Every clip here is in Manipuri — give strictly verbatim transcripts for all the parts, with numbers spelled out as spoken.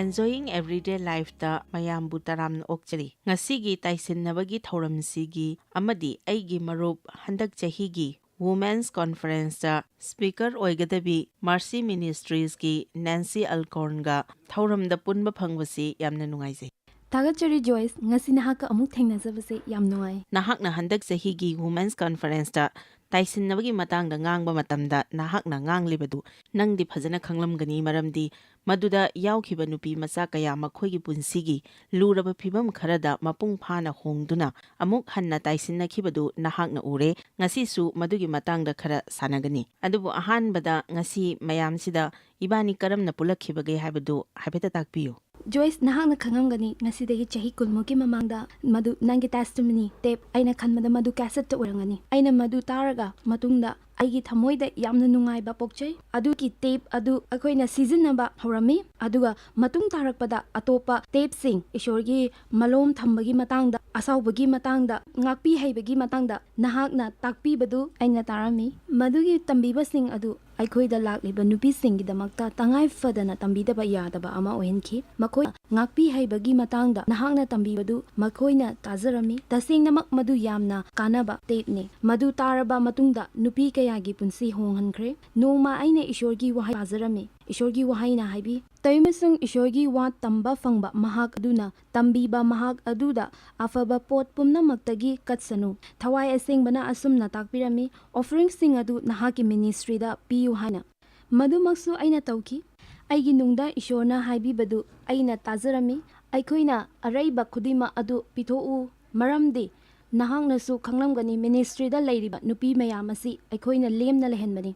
Enjoying Everyday Lifeꯇ ꯃꯌꯥꯝꯕꯨ ꯇꯔꯥꯝꯅ ꯑꯣꯛꯆꯔꯤ꯫ ꯉꯁꯤꯒꯤ ꯇꯥꯏꯁꯤꯟꯅꯕꯒꯤ ꯊꯧꯔꯝꯁꯤꯒꯤ ꯑꯃꯗꯤ ꯑꯩꯒꯤ ꯃꯔꯨꯞ ꯍꯟꯗꯛ ꯆꯍꯤꯒꯤ Women's Conferenceꯇ speaker ꯑꯣꯏꯒꯗꯕꯤ Mercy Ministriesꯀꯤ Nancy Alcornꯒ ꯊꯧꯔꯝꯗ ꯄꯨꯟꯕ ꯐꯪꯕꯁꯤ ꯌꯥꯝꯅ ꯅꯨꯡꯉꯥꯏꯖꯩ꯫ ꯊꯥꯒꯠꯆꯔꯤ ꯖꯣꯏꯁ, ꯉꯁꯤ ꯅꯍꯥꯛꯀ ꯑꯃꯨꯛ ꯊꯦꯡꯅꯖꯕꯁꯦ ꯌꯥꯝ ꯅꯨꯡꯉꯥꯏ꯫ ꯅꯍꯥꯛꯅ ꯍꯟꯗꯛ ꯆꯍꯤꯒꯤ Women's Conferenceꯇ ꯇꯥꯏꯁꯤꯟꯅꯕꯒꯤ ꯃꯇꯥꯡꯗ ꯉꯥꯡꯕ ꯃꯇꯝꯗ ꯅꯍꯥꯛꯅ ꯉꯥꯡꯂꯤꯕꯗꯨ ꯅꯪꯗꯤ ꯐꯖꯅ ꯈꯪꯂꯝꯒꯅꯤ, ꯃꯔꯝꯗꯤ ꯃꯗꯨꯗ ꯌꯥꯎꯈꯤꯕ ꯅꯨꯄꯤ ꯃꯆꯥ ꯀꯌꯥ ꯃꯈꯣꯏꯒꯤ ꯄꯨꯟꯁꯤꯒꯤ ꯂꯨꯔꯕ ꯐꯤꯚꯝ ꯈꯔꯗ ꯃꯄꯨꯡ ꯐꯥꯅ ꯍꯣꯡꯗꯨꯅ ꯑꯃꯨꯛ ꯍꯟꯅ ꯇꯥꯏꯁꯤꯟꯅꯈꯤꯕꯗꯨ ꯅꯍꯥꯛꯅ ꯎꯔꯦ꯫ ꯉꯁꯤꯁꯨ ꯃꯗꯨꯒꯤ ꯃꯇꯥꯡꯗ ꯈꯔ ꯁꯥꯟꯅꯒꯅꯤ꯫ ꯑꯗꯨꯕꯨ ꯑꯍꯥꯟꯕꯗ ꯉꯁꯤ ꯃꯌꯥꯝꯁꯤꯗ ꯏꯕꯥꯅꯤ ꯀꯔꯝꯅ ꯄꯨꯜꯂꯛꯈꯤꯕꯒꯦ ꯍꯥꯏꯕꯗꯨ ꯍꯥꯏꯐꯦꯠꯇ ꯇꯥꯛꯄꯤꯌꯨ꯫ ꯖꯣꯏꯁ, ꯅꯍꯥꯛꯅ ꯈꯪꯉꯝꯒꯅꯤ, ꯉꯁꯤꯗꯒꯤ ꯆꯍꯤ ꯀꯨꯟꯃꯨꯛꯀꯤ ꯃꯃꯥꯡꯗ ꯃꯗꯨ ꯅꯪꯒꯤ testimony tape, ꯑꯩꯅ ꯈꯟꯕꯗ ꯃꯗꯨ cassette ꯑꯣꯏꯔꯝꯒꯅꯤ꯫ ꯑꯩꯅ ꯃꯗꯨ ꯇꯥꯔꯒ ꯃꯇꯨꯡꯗ ꯑꯩꯒꯤ ꯊꯃꯣꯏꯗ ꯌꯥꯝꯅ ꯅꯨꯡꯉꯥꯏꯕ ꯄꯣꯛꯆꯩ꯫ ꯑꯗꯨꯒꯤ tape ꯑꯗꯨ ꯑꯩꯈꯣꯏꯅ ꯁꯤꯖꯤꯟꯅꯕ ꯍꯧꯔꯝꯃꯤ꯫ ꯑꯗꯨꯒ ꯃꯇꯨꯡ ꯇꯥꯔꯛꯄꯗ ꯑꯇꯣꯞꯄ tapeꯁꯤꯡ, ꯏꯁꯣꯔꯒꯤ ꯃꯂꯣꯝ ꯊꯝꯕꯒꯤ ꯃꯇꯥꯡꯗ, ꯑꯁꯥꯎꯕꯒꯤ ꯃꯇꯥꯡꯗ, ꯉꯥꯛꯄꯤ ꯍꯩꯕꯒꯤ ꯃꯇꯥꯡꯗ ꯅꯍꯥꯛꯅ ꯇꯥꯛꯄꯤꯕꯗꯨ ꯑꯩꯅ ꯇꯥꯔꯝꯃꯤ꯫ ꯃꯗꯨꯒꯤ ꯇꯝꯕꯤꯕꯁꯤꯡ ꯑꯗꯨ ꯑꯩꯈꯣꯏꯗ ꯂꯥꯛꯂꯤꯕ ꯅꯨꯄꯤꯁꯤꯡꯒꯤꯗꯃꯛꯇ ꯇꯉꯥꯏ ꯐꯗꯅ ꯇꯝꯕꯤꯗꯕ ꯌꯥꯗꯕ ꯑꯃ ꯑꯣꯏꯍꯟꯈꯤ꯫ ꯃꯈꯣꯏ ꯉꯥꯛꯄꯤ ꯍꯩꯕꯒꯤ ꯃꯇꯥꯡꯗ ꯅꯍꯥꯛꯅ ꯇꯝꯕꯤꯕꯗꯨ ꯃꯈꯣꯏꯅ ꯇꯥꯖꯔꯝꯃꯤ꯫ ꯇꯁꯦꯡꯅꯃꯛ ꯃꯗꯨ ꯌꯥꯝꯅ ꯀꯥꯟꯅꯕ tapeꯅꯤ꯫ ꯃꯗꯨ ꯇꯥꯔꯕ ꯃꯇꯨꯡꯗ ꯅꯨꯄꯤ ꯀꯌꯥꯒꯤ ꯄꯨꯟꯁꯤ ꯍꯣꯡꯍꯟꯈ꯭ꯔꯦ꯫ ꯅꯣꯡꯃ ꯑꯩꯅ ꯏꯁꯣꯔꯒꯤ ꯋꯥꯍꯩ ꯄꯥꯖꯔꯝꯃꯤ꯫ ꯏꯁꯣꯔꯒꯤ ꯋꯥꯍꯩꯅ ꯍꯥꯏꯕꯤ, ꯇꯧꯏꯃꯁꯨꯡ ꯏꯁꯣꯔꯒꯤ ꯋꯥ ꯇꯝꯕ ꯐꯪꯕ ꯃꯍꯥꯛ ꯑꯗꯨꯅ ꯇꯝꯕꯤꯕ ꯃꯍꯥꯛ ꯑꯗꯨꯗ ꯑꯐꯕ ꯄꯣꯠ ꯄꯨꯝꯅꯃꯛꯇꯒꯤ ꯀꯠꯁꯅꯨ꯫ ꯊꯋꯥꯏ ꯑꯁꯦꯡꯕꯅ ꯑꯁꯨꯝꯅ ꯇꯥꯛꯄꯤꯔꯝꯃꯤ, offeringꯁꯤꯡ ꯑꯗꯨ ꯅꯍꯥꯛꯀꯤ ministryꯗ ꯄꯤꯌꯨ ꯍꯥꯏꯅ꯫ ꯃꯗꯨꯃꯛꯁꯨ ꯑꯩꯅ ꯇꯧꯈꯤ꯫ ꯑꯩꯒꯤ ꯅꯨꯡꯗ ꯏꯁꯣꯔꯅ ꯍꯥꯏꯕꯤꯕꯗꯨ ꯑꯩꯅ ꯇꯥꯖꯔꯝꯃꯤ, "ꯑꯩꯈꯣꯏꯅ ꯑꯔꯩꯕ ꯈꯨꯗꯤꯡꯃꯛ ꯑꯗꯨ ꯄꯤꯊꯣꯛꯎ, ꯃꯔꯝꯗꯤ ꯅꯍꯥꯛꯅꯁꯨ ꯈꯪꯂꯝꯒꯅꯤ, ministryꯗ ꯂꯩꯔꯤꯕ ꯅꯨꯄꯤ ꯃꯌꯥꯝ ꯑꯁꯤ ꯑꯩꯈꯣꯏꯅ ꯂꯦꯝꯅ ꯂꯩꯍꯟꯕꯅꯤ꯫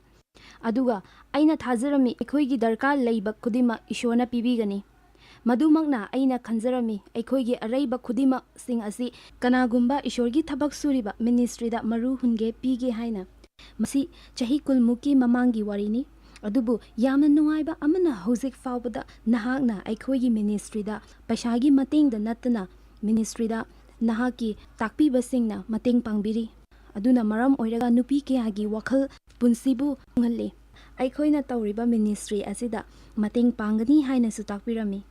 ꯑꯗꯨꯒ ꯑꯩꯅ ꯊꯥꯖꯔꯝꯃꯤ, ꯑꯩꯈꯣꯏꯒꯤ ꯗꯔꯀꯥꯔ ꯂꯩꯕ ꯈꯨꯗꯤꯡꯃꯛ ꯏꯁꯣꯔꯅ ꯄꯤꯕꯤꯒꯅꯤ꯫ ꯃꯗꯨꯃꯛꯅ ꯑꯩꯅ ꯈꯟꯖꯔꯝꯃꯤ, ꯑꯩꯈꯣꯏꯒꯤ ꯑꯔꯩꯕ ꯈꯨꯗꯤꯡꯃꯛꯁꯤꯡ ꯑꯁꯤ ꯀꯅꯥꯒꯨꯝꯕ ꯏꯁꯣꯔꯒꯤ ꯊꯕꯛ ꯁꯨꯔꯤꯕ ministryꯗ ꯃꯔꯨ ꯍꯨꯟꯒꯦ ꯄꯤꯒꯦ ꯍꯥꯏꯅ꯫" ꯃꯁꯤ ꯆꯍꯤ ꯀꯨꯟꯃꯨꯛꯀꯤ ꯃꯃꯥꯡꯒꯤ ꯋꯥꯔꯤꯅꯤ꯫ ꯑꯗꯨꯕꯨ ꯌꯥꯝꯅ ꯅꯨꯡꯉꯥꯏꯕ ꯑꯃꯅ, ꯍꯧꯖꯤꯛ ꯐꯥꯎꯕꯗ ꯅꯍꯥꯛꯅ ꯑꯩꯈꯣꯏꯒꯤ ministryꯗ ꯄꯩꯁꯥꯒꯤ ꯃꯇꯦꯡꯗ ꯅꯠꯇꯅ ministryꯗ ꯅꯍꯥꯛꯀꯤ ꯇꯥꯛꯄꯤꯕꯁꯤꯡꯅ ꯃꯇꯦꯡ ꯄꯥꯡꯕꯤꯔꯤ꯫ ꯑꯗꯨꯅ ꯃꯔꯝ ꯑꯣꯏꯔꯒ ꯅꯨꯄꯤ ꯀꯌꯥꯒꯤ ꯋꯥꯈꯜ ꯄꯨꯟꯁꯤꯕꯨ ꯍꯣꯡꯍꯜꯂꯤ꯫ ꯑꯩꯈꯣꯏꯅ ꯇꯧꯔꯤꯕ ministry ꯑꯁꯤꯗ ꯃꯇꯦꯡ ꯄꯥꯡꯒꯅꯤ ꯍꯥꯏꯅꯁꯨ ꯇꯥꯛꯄꯤꯔꯝꯃꯤ꯫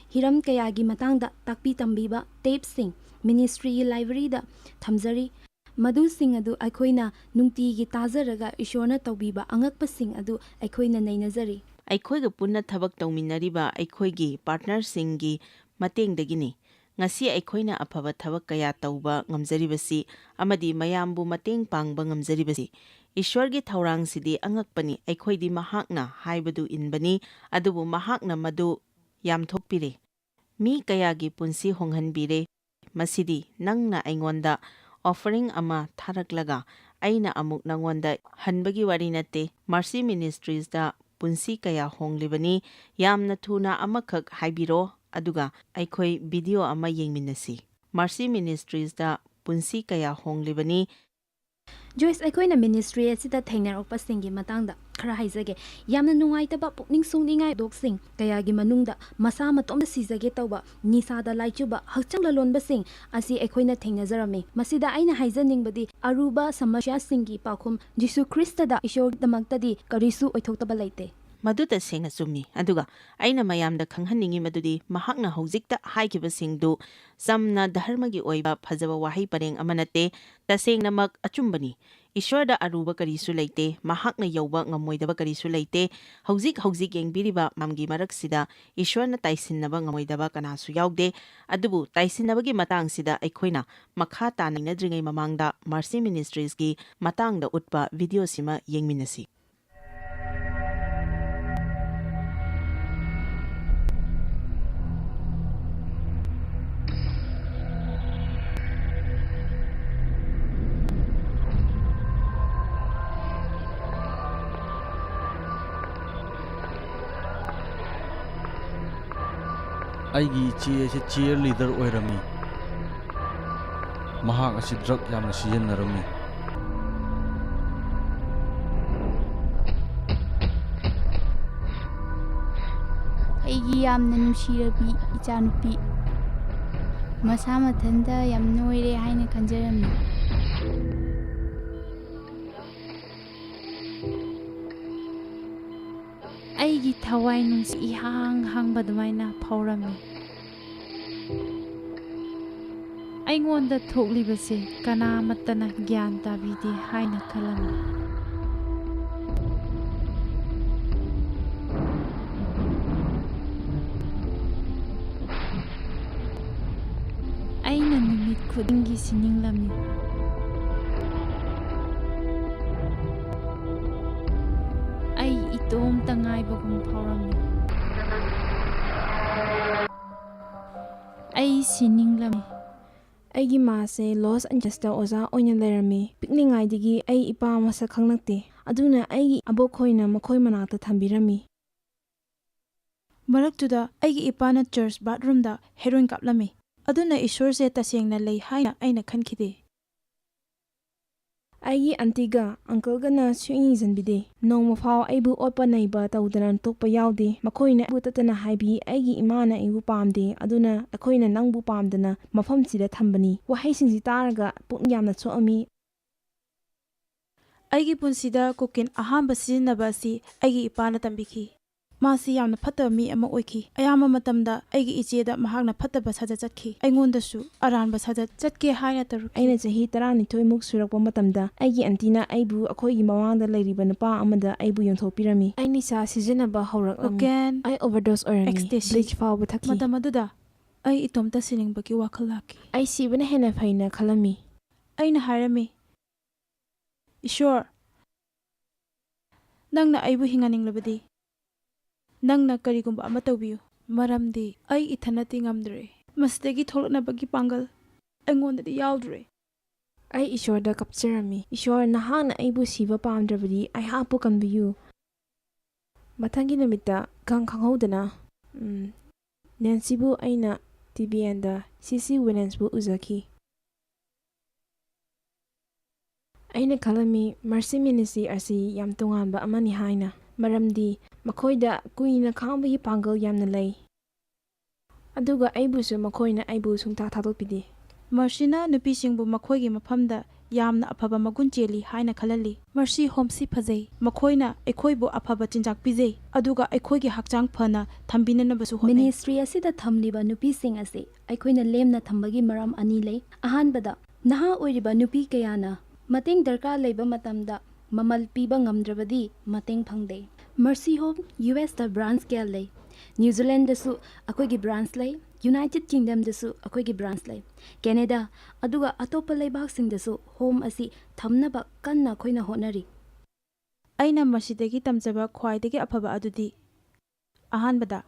ꯍꯤꯔꯝ ꯀꯌꯥꯒꯤ ꯃꯇꯥꯡꯗ ꯇꯥꯛꯄꯤ ꯇꯝꯕꯤꯕ ꯇꯦꯞꯁꯤꯡ ꯃꯤꯅꯤꯁꯇ꯭ꯔꯤꯒꯤ ꯂꯥꯏꯕ꯭ꯔꯦꯔꯤꯗ ꯊꯝꯖꯔꯤ꯫ ꯃꯗꯨꯁꯤꯡ ꯑꯗꯨ ꯑꯩꯈꯣꯏꯅ ꯅꯨꯡꯇꯤꯒꯤ ꯇꯥꯖꯔꯒ ꯏꯁꯣꯔꯅ ꯇꯧꯕꯤꯕ ꯑꯉꯛꯄꯁꯤꯡ ꯑꯗꯨ ꯑꯩꯈꯣꯏꯅ ꯅꯩꯅꯖꯔꯤ꯫ ꯑꯩꯈꯣꯏꯒ ꯄꯨꯟꯅ ꯊꯕꯛ ꯇꯧꯃꯤꯟꯅꯔꯤꯕ ꯑꯩꯈꯣꯏꯒꯤ ꯄꯥꯔꯠꯅꯔꯁꯤꯡꯒꯤ ꯃꯇꯦꯡꯗꯒꯤꯅꯤ ꯉꯁꯤ ꯑꯩꯈꯣꯏꯅ ꯑꯐꯕ ꯊꯕꯛ ꯀꯌꯥ ꯇꯧꯕ ꯉꯝꯖꯔꯤꯕꯁꯤ ꯑꯃꯗꯤ ꯃꯌꯥꯝꯕꯨ ꯃꯇꯦꯡ ꯄꯥꯡꯕ ꯉꯝꯖꯔꯤꯕꯁꯤ꯫ ꯏꯁꯣꯔꯒꯤ ꯊꯧꯔꯥꯡꯁꯤꯗꯤ ꯑꯉꯛꯄꯅꯤ꯫ ꯑꯩꯈꯣꯏꯗꯤ ꯃꯍꯥꯛꯅ ꯍꯥꯏꯕꯗꯨ ꯏꯟꯕꯅꯤ, ꯑꯗꯨꯕꯨ ꯃꯍꯥꯛꯅ ꯃꯗꯨ ꯌꯥꯝꯊꯣꯛꯄꯤꯔꯦ꯫ ꯃꯤ ꯀꯌꯥꯒꯤ ꯄꯨꯟꯁꯤ ꯍꯣꯡꯍꯟꯕꯤꯔꯦ꯫ ꯃꯁꯤꯗꯤ ꯅꯪꯅ ꯑꯩꯉꯣꯟꯗ offering ꯑꯃ ꯊꯥꯔꯛꯂꯒ ꯑꯩꯅ ꯑꯃꯨꯛ ꯅꯪꯉꯣꯟꯗ ꯍꯟꯕꯒꯤ ꯋꯥꯔꯤ ꯅꯠꯇꯦ꯫ Mercy Ministriesꯇ ꯄꯨꯟꯁꯤ ꯀꯌꯥ ꯍꯣꯡꯂꯤꯕꯅꯤ꯫ ꯌꯥꯝꯅ ꯊꯨꯅ ꯑꯃꯈꯛ ꯍꯥꯏꯕꯤꯔꯣ, ꯑꯗꯨꯒ ꯑꯩꯈꯣꯏ video ꯑꯃ ꯌꯦꯡꯃꯤꯟꯅꯁꯤ꯫ Mercy Ministriesꯇ ꯄꯨꯟꯁꯤ ꯀꯌꯥ ꯍꯣꯡꯂꯤꯕꯅꯤ꯫ ꯖꯣꯏꯁ, ꯑꯩꯈꯣꯏꯅ ꯃꯤꯅꯤꯁꯇ꯭ꯔꯤ ꯑꯁꯤꯗ ꯊꯦꯡꯅꯔꯛꯄꯁꯤꯡꯒꯤ ꯃꯇꯥꯡꯗ ꯈꯔ ꯍꯥꯏꯖꯒꯦ꯫ ꯌꯥꯝꯅ ꯅꯨꯡꯉꯥꯏꯇꯕ, ꯄꯨꯛꯅꯤꯡ ꯁꯣꯛꯅꯤꯡꯉꯥꯏ ꯊꯧꯗꯣꯛꯁꯤꯡ ꯀꯌꯥꯒꯤ ꯃꯅꯨꯡꯗ ꯃꯁꯥ ꯃꯇꯣꯝꯇ ꯁꯤꯖꯒꯦ ꯇꯧꯕ, ꯅꯤꯁꯥꯗ ꯂꯥꯏꯆꯨꯕ, ꯍꯛꯆꯥꯡ ꯂꯂꯣꯟꯕꯁꯤꯡ ꯑꯁꯤ ꯑꯩꯈꯣꯏꯅ ꯊꯦꯡꯅꯖꯔꯝꯃꯤ꯫ ꯃꯁꯤꯗ ꯑꯩꯅ ꯍꯥꯏꯖꯅꯤꯡꯕꯗꯤ, ꯑꯔꯨꯕ ꯁꯃꯁ꯭ꯌꯥꯁꯤꯡꯒꯤ ꯄꯥꯎꯈꯨꯝ ꯖꯤꯁꯨ ꯈ꯭ꯔꯤꯁꯇꯗ ꯏꯁꯣꯔꯒꯤꯗꯃꯛꯇꯗꯤ ꯀꯔꯤꯁꯨ ꯑꯣꯏꯊꯣꯛꯇꯕ ꯂꯩꯇꯦ꯫ ꯃꯗꯨ ꯇꯁꯦꯡꯅ ꯆꯨꯝꯃꯤ꯫ ꯑꯗꯨꯒ ꯑꯩꯅ ꯃꯌꯥꯝꯗ ꯈꯪꯍꯟꯅꯤꯡꯉꯤ ꯃꯗꯨꯗꯤ ꯃꯍꯥꯛꯅ ꯍꯧꯖꯤꯛꯇ ꯍꯥꯏꯈꯤꯕꯁꯤꯡꯗꯨ ꯆꯝꯅ ꯙꯔꯃꯒꯤ ꯑꯣꯏꯕ ꯐꯖꯕ ꯋꯥꯍꯩ ꯄꯔꯦꯡ ꯑꯃ ꯅꯠꯇꯦ, ꯇꯁꯦꯡꯅꯃꯛ ꯑꯆꯨꯝꯕꯅꯤ꯫ ꯏꯁꯣꯔꯗ ꯑꯔꯨꯕ ꯀꯔꯤꯁꯨ ꯂꯩꯇꯦ, ꯃꯍꯥꯛꯅ ꯌꯧꯕ ꯉꯝꯃꯣꯏꯗꯕ ꯀꯔꯤꯁꯨ ꯂꯩꯇꯦ꯫ ꯍꯧꯖꯤꯛ ꯍꯧꯖꯤꯛ ꯌꯦꯡꯕꯤꯔꯤꯕ ꯃꯌꯥꯝꯒꯤ ꯃꯔꯛꯁꯤꯗ ꯏꯁꯣꯔꯅ ꯇꯥꯏꯁꯤꯟꯅꯕ ꯉꯝꯃꯣꯏꯗꯕ ꯀꯅꯥꯁꯨ ꯌꯥꯎꯗꯦ꯫ ꯑꯗꯨꯕꯨ ꯇꯥꯏꯁꯤꯟꯅꯕꯒꯤ ꯃꯇꯥꯡꯁꯤꯗ ꯑꯩꯈꯣꯏꯅ ꯃꯈꯥ ꯇꯥꯅ ꯅꯩꯅꯗ꯭ꯔꯤꯉꯩ ꯃꯃꯥꯡꯗ Mercy Ministriesꯀꯤ ꯃꯇꯥꯡꯗ ꯎꯠꯄ videoꯁꯤꯃ ꯌꯦꯡꯃꯤꯟꯅꯁꯤ꯫ ꯑꯩꯒꯤ ꯏꯆꯦ ꯑꯁꯤ cheerleader ꯑꯣꯏꯔꯝꯃꯤ꯫ ꯃꯍꯥꯛ ꯑꯁꯤ drug ꯌꯥꯝꯅ ꯁꯤꯖꯤꯟꯅꯔꯝꯃꯤ꯫ ꯑꯩꯒꯤ ꯌꯥꯝꯅ ꯅꯨꯡꯁꯤꯔꯕꯤ ꯏꯆꯥꯅꯨꯄꯤ ꯃꯁꯥ ꯃꯊꯟꯇ ꯌꯥꯝ ꯅꯣꯏꯔꯦ ꯍꯥꯏꯅ ꯈꯟꯖꯔꯝꯃꯤ꯫ ꯑꯩꯒꯤ ꯊꯋꯥꯏ ꯅꯨꯡꯁꯤ ꯏꯍꯥꯡ ꯍꯥꯡꯕ ꯑꯗꯨꯃꯥꯏꯅ ꯐꯥꯎꯔꯝꯃꯤ꯫ ꯑꯩꯉꯣꯟꯗ ꯊꯣꯛꯂꯤꯕꯁꯦ ꯀꯅꯥꯃꯠꯇꯅ ꯒ꯭ꯌꯥꯟ ꯇꯥꯕꯤꯗꯦ ꯍꯥꯏꯅ ꯈꯜꯂꯝꯃꯤ꯫ ꯑꯩꯅ ꯅꯨꯃꯤꯠ ꯈꯨꯗꯤꯡꯒꯤ ꯁꯤꯅꯤꯡꯂꯝꯃꯤ꯫ ꯑꯩ ꯏꯇꯣꯝꯇ ꯉꯥꯏꯕꯒꯨꯝ ꯐꯥꯎꯔꯝꯃꯤ꯫ ꯑꯩ ꯁꯤꯅꯤꯡꯂꯝꯃꯤ꯫ ꯑꯩꯒꯤ ꯃꯥꯁꯦ ꯂꯣꯁ ꯑꯦꯟꯖꯦꯂꯁꯇ ꯑꯣꯖꯥ ꯑꯣꯏꯅ ꯂꯩꯔꯝꯃꯤ꯫ ꯄꯤꯛꯂꯤꯉꯩꯗꯒꯤ ꯑꯩ ꯏꯄꯥ ꯃꯁꯛ ꯈꯪꯂꯛꯇꯦ, ꯑꯗꯨꯅ ꯑꯩꯒꯤ ꯑꯕꯣꯛꯈꯣꯏꯅ ꯃꯈꯣꯏ ꯃꯅꯥꯛꯇ ꯊꯝꯕꯤꯔꯝꯃꯤ꯫ ꯃꯔꯛꯇꯨꯗ ꯑꯩꯒꯤ ꯏꯄꯥꯅ ꯆꯔꯆ ꯕꯥꯠꯔꯨꯝꯗ ꯍꯦꯔꯣꯏꯟ ꯀꯥꯞꯂꯝꯃꯤ꯫ ꯑꯗꯨꯅ ꯏꯁꯣꯔꯁꯦ ꯇꯁꯦꯡꯅ ꯂꯩ ꯍꯥꯏꯅ ꯑꯩꯅ ꯈꯟꯈꯤꯗꯦ꯫ ꯑꯩꯒꯤ ꯑꯟꯇꯤꯒ ꯑꯪꯀꯜꯒꯅ ꯁꯨꯛꯌꯦꯡ ꯌꯦꯡꯁꯤꯟꯕꯤꯗꯦ꯫ ꯅꯣꯡꯃ ꯐꯥꯎ ꯑꯩꯕꯨ ꯑꯣꯠꯄ ꯅꯩꯕ ꯇꯧꯗꯅ ꯇꯣꯛꯄ ꯌꯥꯎꯗꯦ꯫ ꯃꯈꯣꯏꯅ ꯑꯩꯕꯨ ꯇꯠꯇꯅ ꯍꯥꯏꯕꯤ, "ꯑꯩꯒꯤ ꯏꯃꯥꯅ ꯑꯩꯕꯨ ꯄꯥꯝꯗꯦ, ꯑꯗꯨꯅ ꯑꯩꯈꯣꯏꯅ ꯅꯪꯕꯨ ꯄꯥꯝꯗꯅ ꯃꯐꯝꯁꯤꯗ ꯊꯝꯕꯅꯤ"꯫ ꯋꯥꯍꯩꯁꯤꯡꯁꯤ ꯇꯥꯔꯒ ꯄꯨꯛꯅꯤꯡ ꯌꯥꯝꯅ ꯁꯣꯛꯑꯝꯃꯤ꯫ ꯑꯩꯒꯤ ꯄꯨꯟꯁꯤꯗ ꯀꯣꯀꯦꯟ ꯑꯍꯥꯟꯕ ꯁꯤꯖꯤꯟꯅꯕ ꯑꯁꯤ ꯑꯩꯒꯤ ꯏꯄꯥꯅ ꯇꯝꯕꯤꯈꯤ꯫ ꯃꯥꯁꯤ ꯌꯥꯝꯅ ꯐꯠꯇꯕ ꯃꯤ ꯑꯃ ꯑꯣꯏꯈꯤ꯫ ꯑꯌꯥꯝꯕ ꯃꯇꯝꯗ ꯑꯩꯒꯤ ꯏꯆꯦꯗ ꯃꯍꯥꯛꯅ ꯐꯠꯇꯕ ꯁꯥꯖꯠ ꯆꯠꯈꯤ꯫ ꯑꯩꯉꯣꯟꯗꯁꯨ ꯑꯔꯥꯟꯕ ꯁꯥꯖꯠ ꯆꯠꯀꯦ ꯍꯥꯏꯅ ꯇꯧꯔꯛꯈꯤ꯫ ꯑꯩꯅ ꯆꯍꯤ ꯇꯔꯥꯅꯤꯊꯣꯏꯃꯨꯛ ꯁꯨꯔꯛꯄ ꯃꯇꯝꯗ ꯑꯩꯒꯤ ꯑꯟꯇꯤꯅ ꯑꯩꯕꯨ ꯑꯩꯈꯣꯏꯒꯤ ꯃꯃꯥꯡꯗ ꯂꯩꯔꯤꯕ ꯅꯨꯄꯥ ꯑꯃꯗ ꯑꯩꯕꯨ ꯌꯣꯟꯊꯣꯛꯄꯤꯔꯝꯃꯤ꯫ ꯑꯩ ꯅꯤꯁꯥ ꯁꯤꯖꯤꯟꯅꯕ ꯍꯧꯔꯛꯂꯝꯃꯤ꯫ ꯀꯣꯀꯦꯟ, ꯑꯩ ꯑꯣꯚꯔꯗꯣꯁ ꯑꯣꯏꯔꯝꯃꯤ꯫ ꯑꯦꯛꯁꯇꯦꯁꯤ꯫ ꯕ꯭ꯂꯤꯆ ꯐꯥꯎꯕ ꯊꯛꯈꯤ꯫ ꯃꯇꯝ ꯑꯗꯨꯗ ꯑꯩ ꯏꯇꯣꯝꯇ ꯁꯤꯅꯤꯡꯕꯒꯤ ꯋꯥꯈꯜ ꯂꯥꯛꯈꯤ꯫ ꯑꯩ ꯁꯤꯕꯅ ꯍꯦꯟꯅ ꯐꯩꯅ ꯈꯜꯂꯝꯃꯤ꯫ ꯑꯩꯅ ꯍꯥꯏꯔꯝꯃꯤ, "ꯏꯁꯣꯔ, ꯅꯪꯅ ꯑꯩꯕꯨ ꯍꯤꯡꯍꯟꯅꯤꯡꯂꯕꯗꯤ, ꯅꯪꯅ ꯀꯔꯤꯒꯨꯝꯕ ꯑꯃ ꯇꯧꯕꯤꯌꯨ, ꯃꯔꯝꯗꯤ ꯑꯩ ꯏꯊꯟꯅꯗꯤ ꯉꯝꯗ꯭ꯔꯦ꯫ ꯃꯁꯤꯗꯒꯤ ꯊꯣꯛꯂꯛꯅꯕꯒꯤ ꯄꯥꯡꯒꯜ ꯑꯩꯉꯣꯟꯗꯗꯤ ꯌꯥꯎꯗ꯭ꯔꯦ"꯫ ꯑꯩ ꯏꯁꯣꯔꯗ ꯀꯞꯆꯔꯝꯃꯤ, "ꯏꯁꯣꯔ, ꯅꯍꯥꯛꯅ ꯑꯩꯕꯨ ꯁꯤꯕ ꯄꯥꯝꯗ꯭ꯔꯕꯗꯤ ꯑꯩꯍꯥꯛꯄꯨ ꯀꯟꯕꯤꯌꯨ"꯫ ꯃꯊꯪꯒꯤ ꯅꯨꯃꯤꯠꯇ ꯏꯈꯪ ꯈꯪꯍꯧꯗꯅ, ꯎꯝ, ꯅꯦꯟꯁꯤꯕꯨ ꯑꯩꯅ ꯇꯤ ꯚꯤ ꯑꯦꯟꯗ ꯁꯤ ꯁꯤ ꯋꯤꯂꯦꯟꯁꯕꯨ ꯎꯖꯈꯤ꯫ ꯑꯩꯅ ꯈꯜꯂꯝꯃꯤ, ꯃꯔꯁꯤ ꯃꯤꯅꯤꯁꯇ꯭ꯔꯤ ꯑꯁꯤ ꯌꯥꯝ ꯇꯣꯉꯥꯟꯕ ꯑꯃꯅꯤ ꯍꯥꯏꯅ, ꯃꯔꯝꯗꯤ ꯃꯈꯣꯏꯗ ꯀꯨꯏꯅ ꯈꯥꯡꯕꯒꯤ ꯄꯥꯡꯒꯜ ꯌꯥꯝꯅ ꯂꯩ꯫ ꯑꯗꯨꯒ ꯑꯩꯕꯨꯁꯨ ꯃꯈꯣꯏꯅ ꯑꯩꯕꯨ ꯁꯨꯡꯊꯥ ꯊꯥꯗꯣꯛꯄꯤꯗꯦ꯫ ꯃꯔꯁꯤꯅ ꯅꯨꯄꯤꯁꯤꯡꯕꯨ ꯃꯈꯣꯏꯒꯤ ꯃꯐꯝꯗ ꯌꯥꯝꯅ ꯑꯐꯕ ꯃꯒꯨꯟ ꯆꯦꯜꯂꯤ ꯍꯥꯏꯅ ꯈꯜꯍꯜꯂꯤ꯫ ꯃꯔꯁꯤ ꯍꯣꯝꯁꯤ ꯐꯖꯩ꯫ ꯃꯈꯣꯏꯅ ꯑꯩꯈꯣꯏꯕꯨ ꯑꯐꯕ ꯆꯤꯟꯖꯥꯛ ꯄꯤꯖꯩ, ꯑꯗꯨꯒ ꯑꯩꯈꯣꯏꯒꯤ ꯍꯛꯆꯥꯡ ꯐꯅ ꯊꯝꯕꯤꯅꯅꯕꯁꯨ ꯍꯣꯠꯅꯩ꯫ ꯃꯤꯅꯤꯁꯇ꯭ꯔꯤ ꯑꯁꯤꯗ ꯊꯝꯂꯤꯕ ꯅꯨꯄꯤꯁꯤꯡ ꯑꯁꯤ ꯑꯩꯈꯣꯏꯅ ꯂꯦꯝꯅ ꯊꯝꯕꯒꯤ ꯃꯔꯝ ꯑꯅꯤ ꯂꯩ꯫ ꯑꯍꯥꯟꯕꯗ, ꯅꯍꯥ ꯑꯣꯏꯔꯤꯕ ꯅꯨꯄꯤ ꯀꯌꯥꯅ ꯃꯇꯦꯡ ꯗꯔꯀꯥꯔ ꯂꯩꯕ ꯃꯇꯝꯗ ꯃꯃꯜ ꯄꯤꯕ ꯉꯝꯗ꯭ꯔꯕꯗꯤ ꯃꯇꯦꯡ ꯐꯪꯗꯦ꯫ ꯃꯔꯁꯤ ꯍꯣꯝ ꯌꯨ ꯑꯦꯁꯇ ꯕ꯭ꯔꯥꯟꯁ ꯀꯌꯥ ꯂꯩ꯫ ꯅ꯭ꯌꯨ ꯖꯤꯂꯦꯟꯗꯁꯨ ꯑꯩꯈꯣꯏꯒꯤ ꯕ꯭ꯔꯥꯟꯁ ꯂꯩ, ꯌꯨꯅꯥꯏꯇꯦꯗ ꯀꯤꯡꯗꯝꯗꯁꯨ ꯑꯩꯈꯣꯏꯒꯤ ꯕ꯭ꯔꯥꯟꯁ ꯂꯩ, ꯀꯦꯅꯦꯗꯥ, ꯑꯗꯨꯒ ꯑꯇꯣꯞꯄ ꯂꯩꯕꯥꯛꯁꯤꯡꯗꯁꯨ ꯍꯣꯝ ꯑꯁꯤ ꯊꯝꯅꯕ ꯀꯟꯅ ꯑꯩꯈꯣꯏꯅ ꯍꯣꯠꯅꯔꯤ꯫ ꯑꯩꯅ ꯃꯁꯤꯗꯒꯤ ꯇꯝꯖꯕ ꯈ꯭ꯋꯥꯏꯗꯒꯤ ꯑꯐꯕ ꯑꯗꯨꯗꯤ, ꯑꯍꯥꯟꯕꯗ,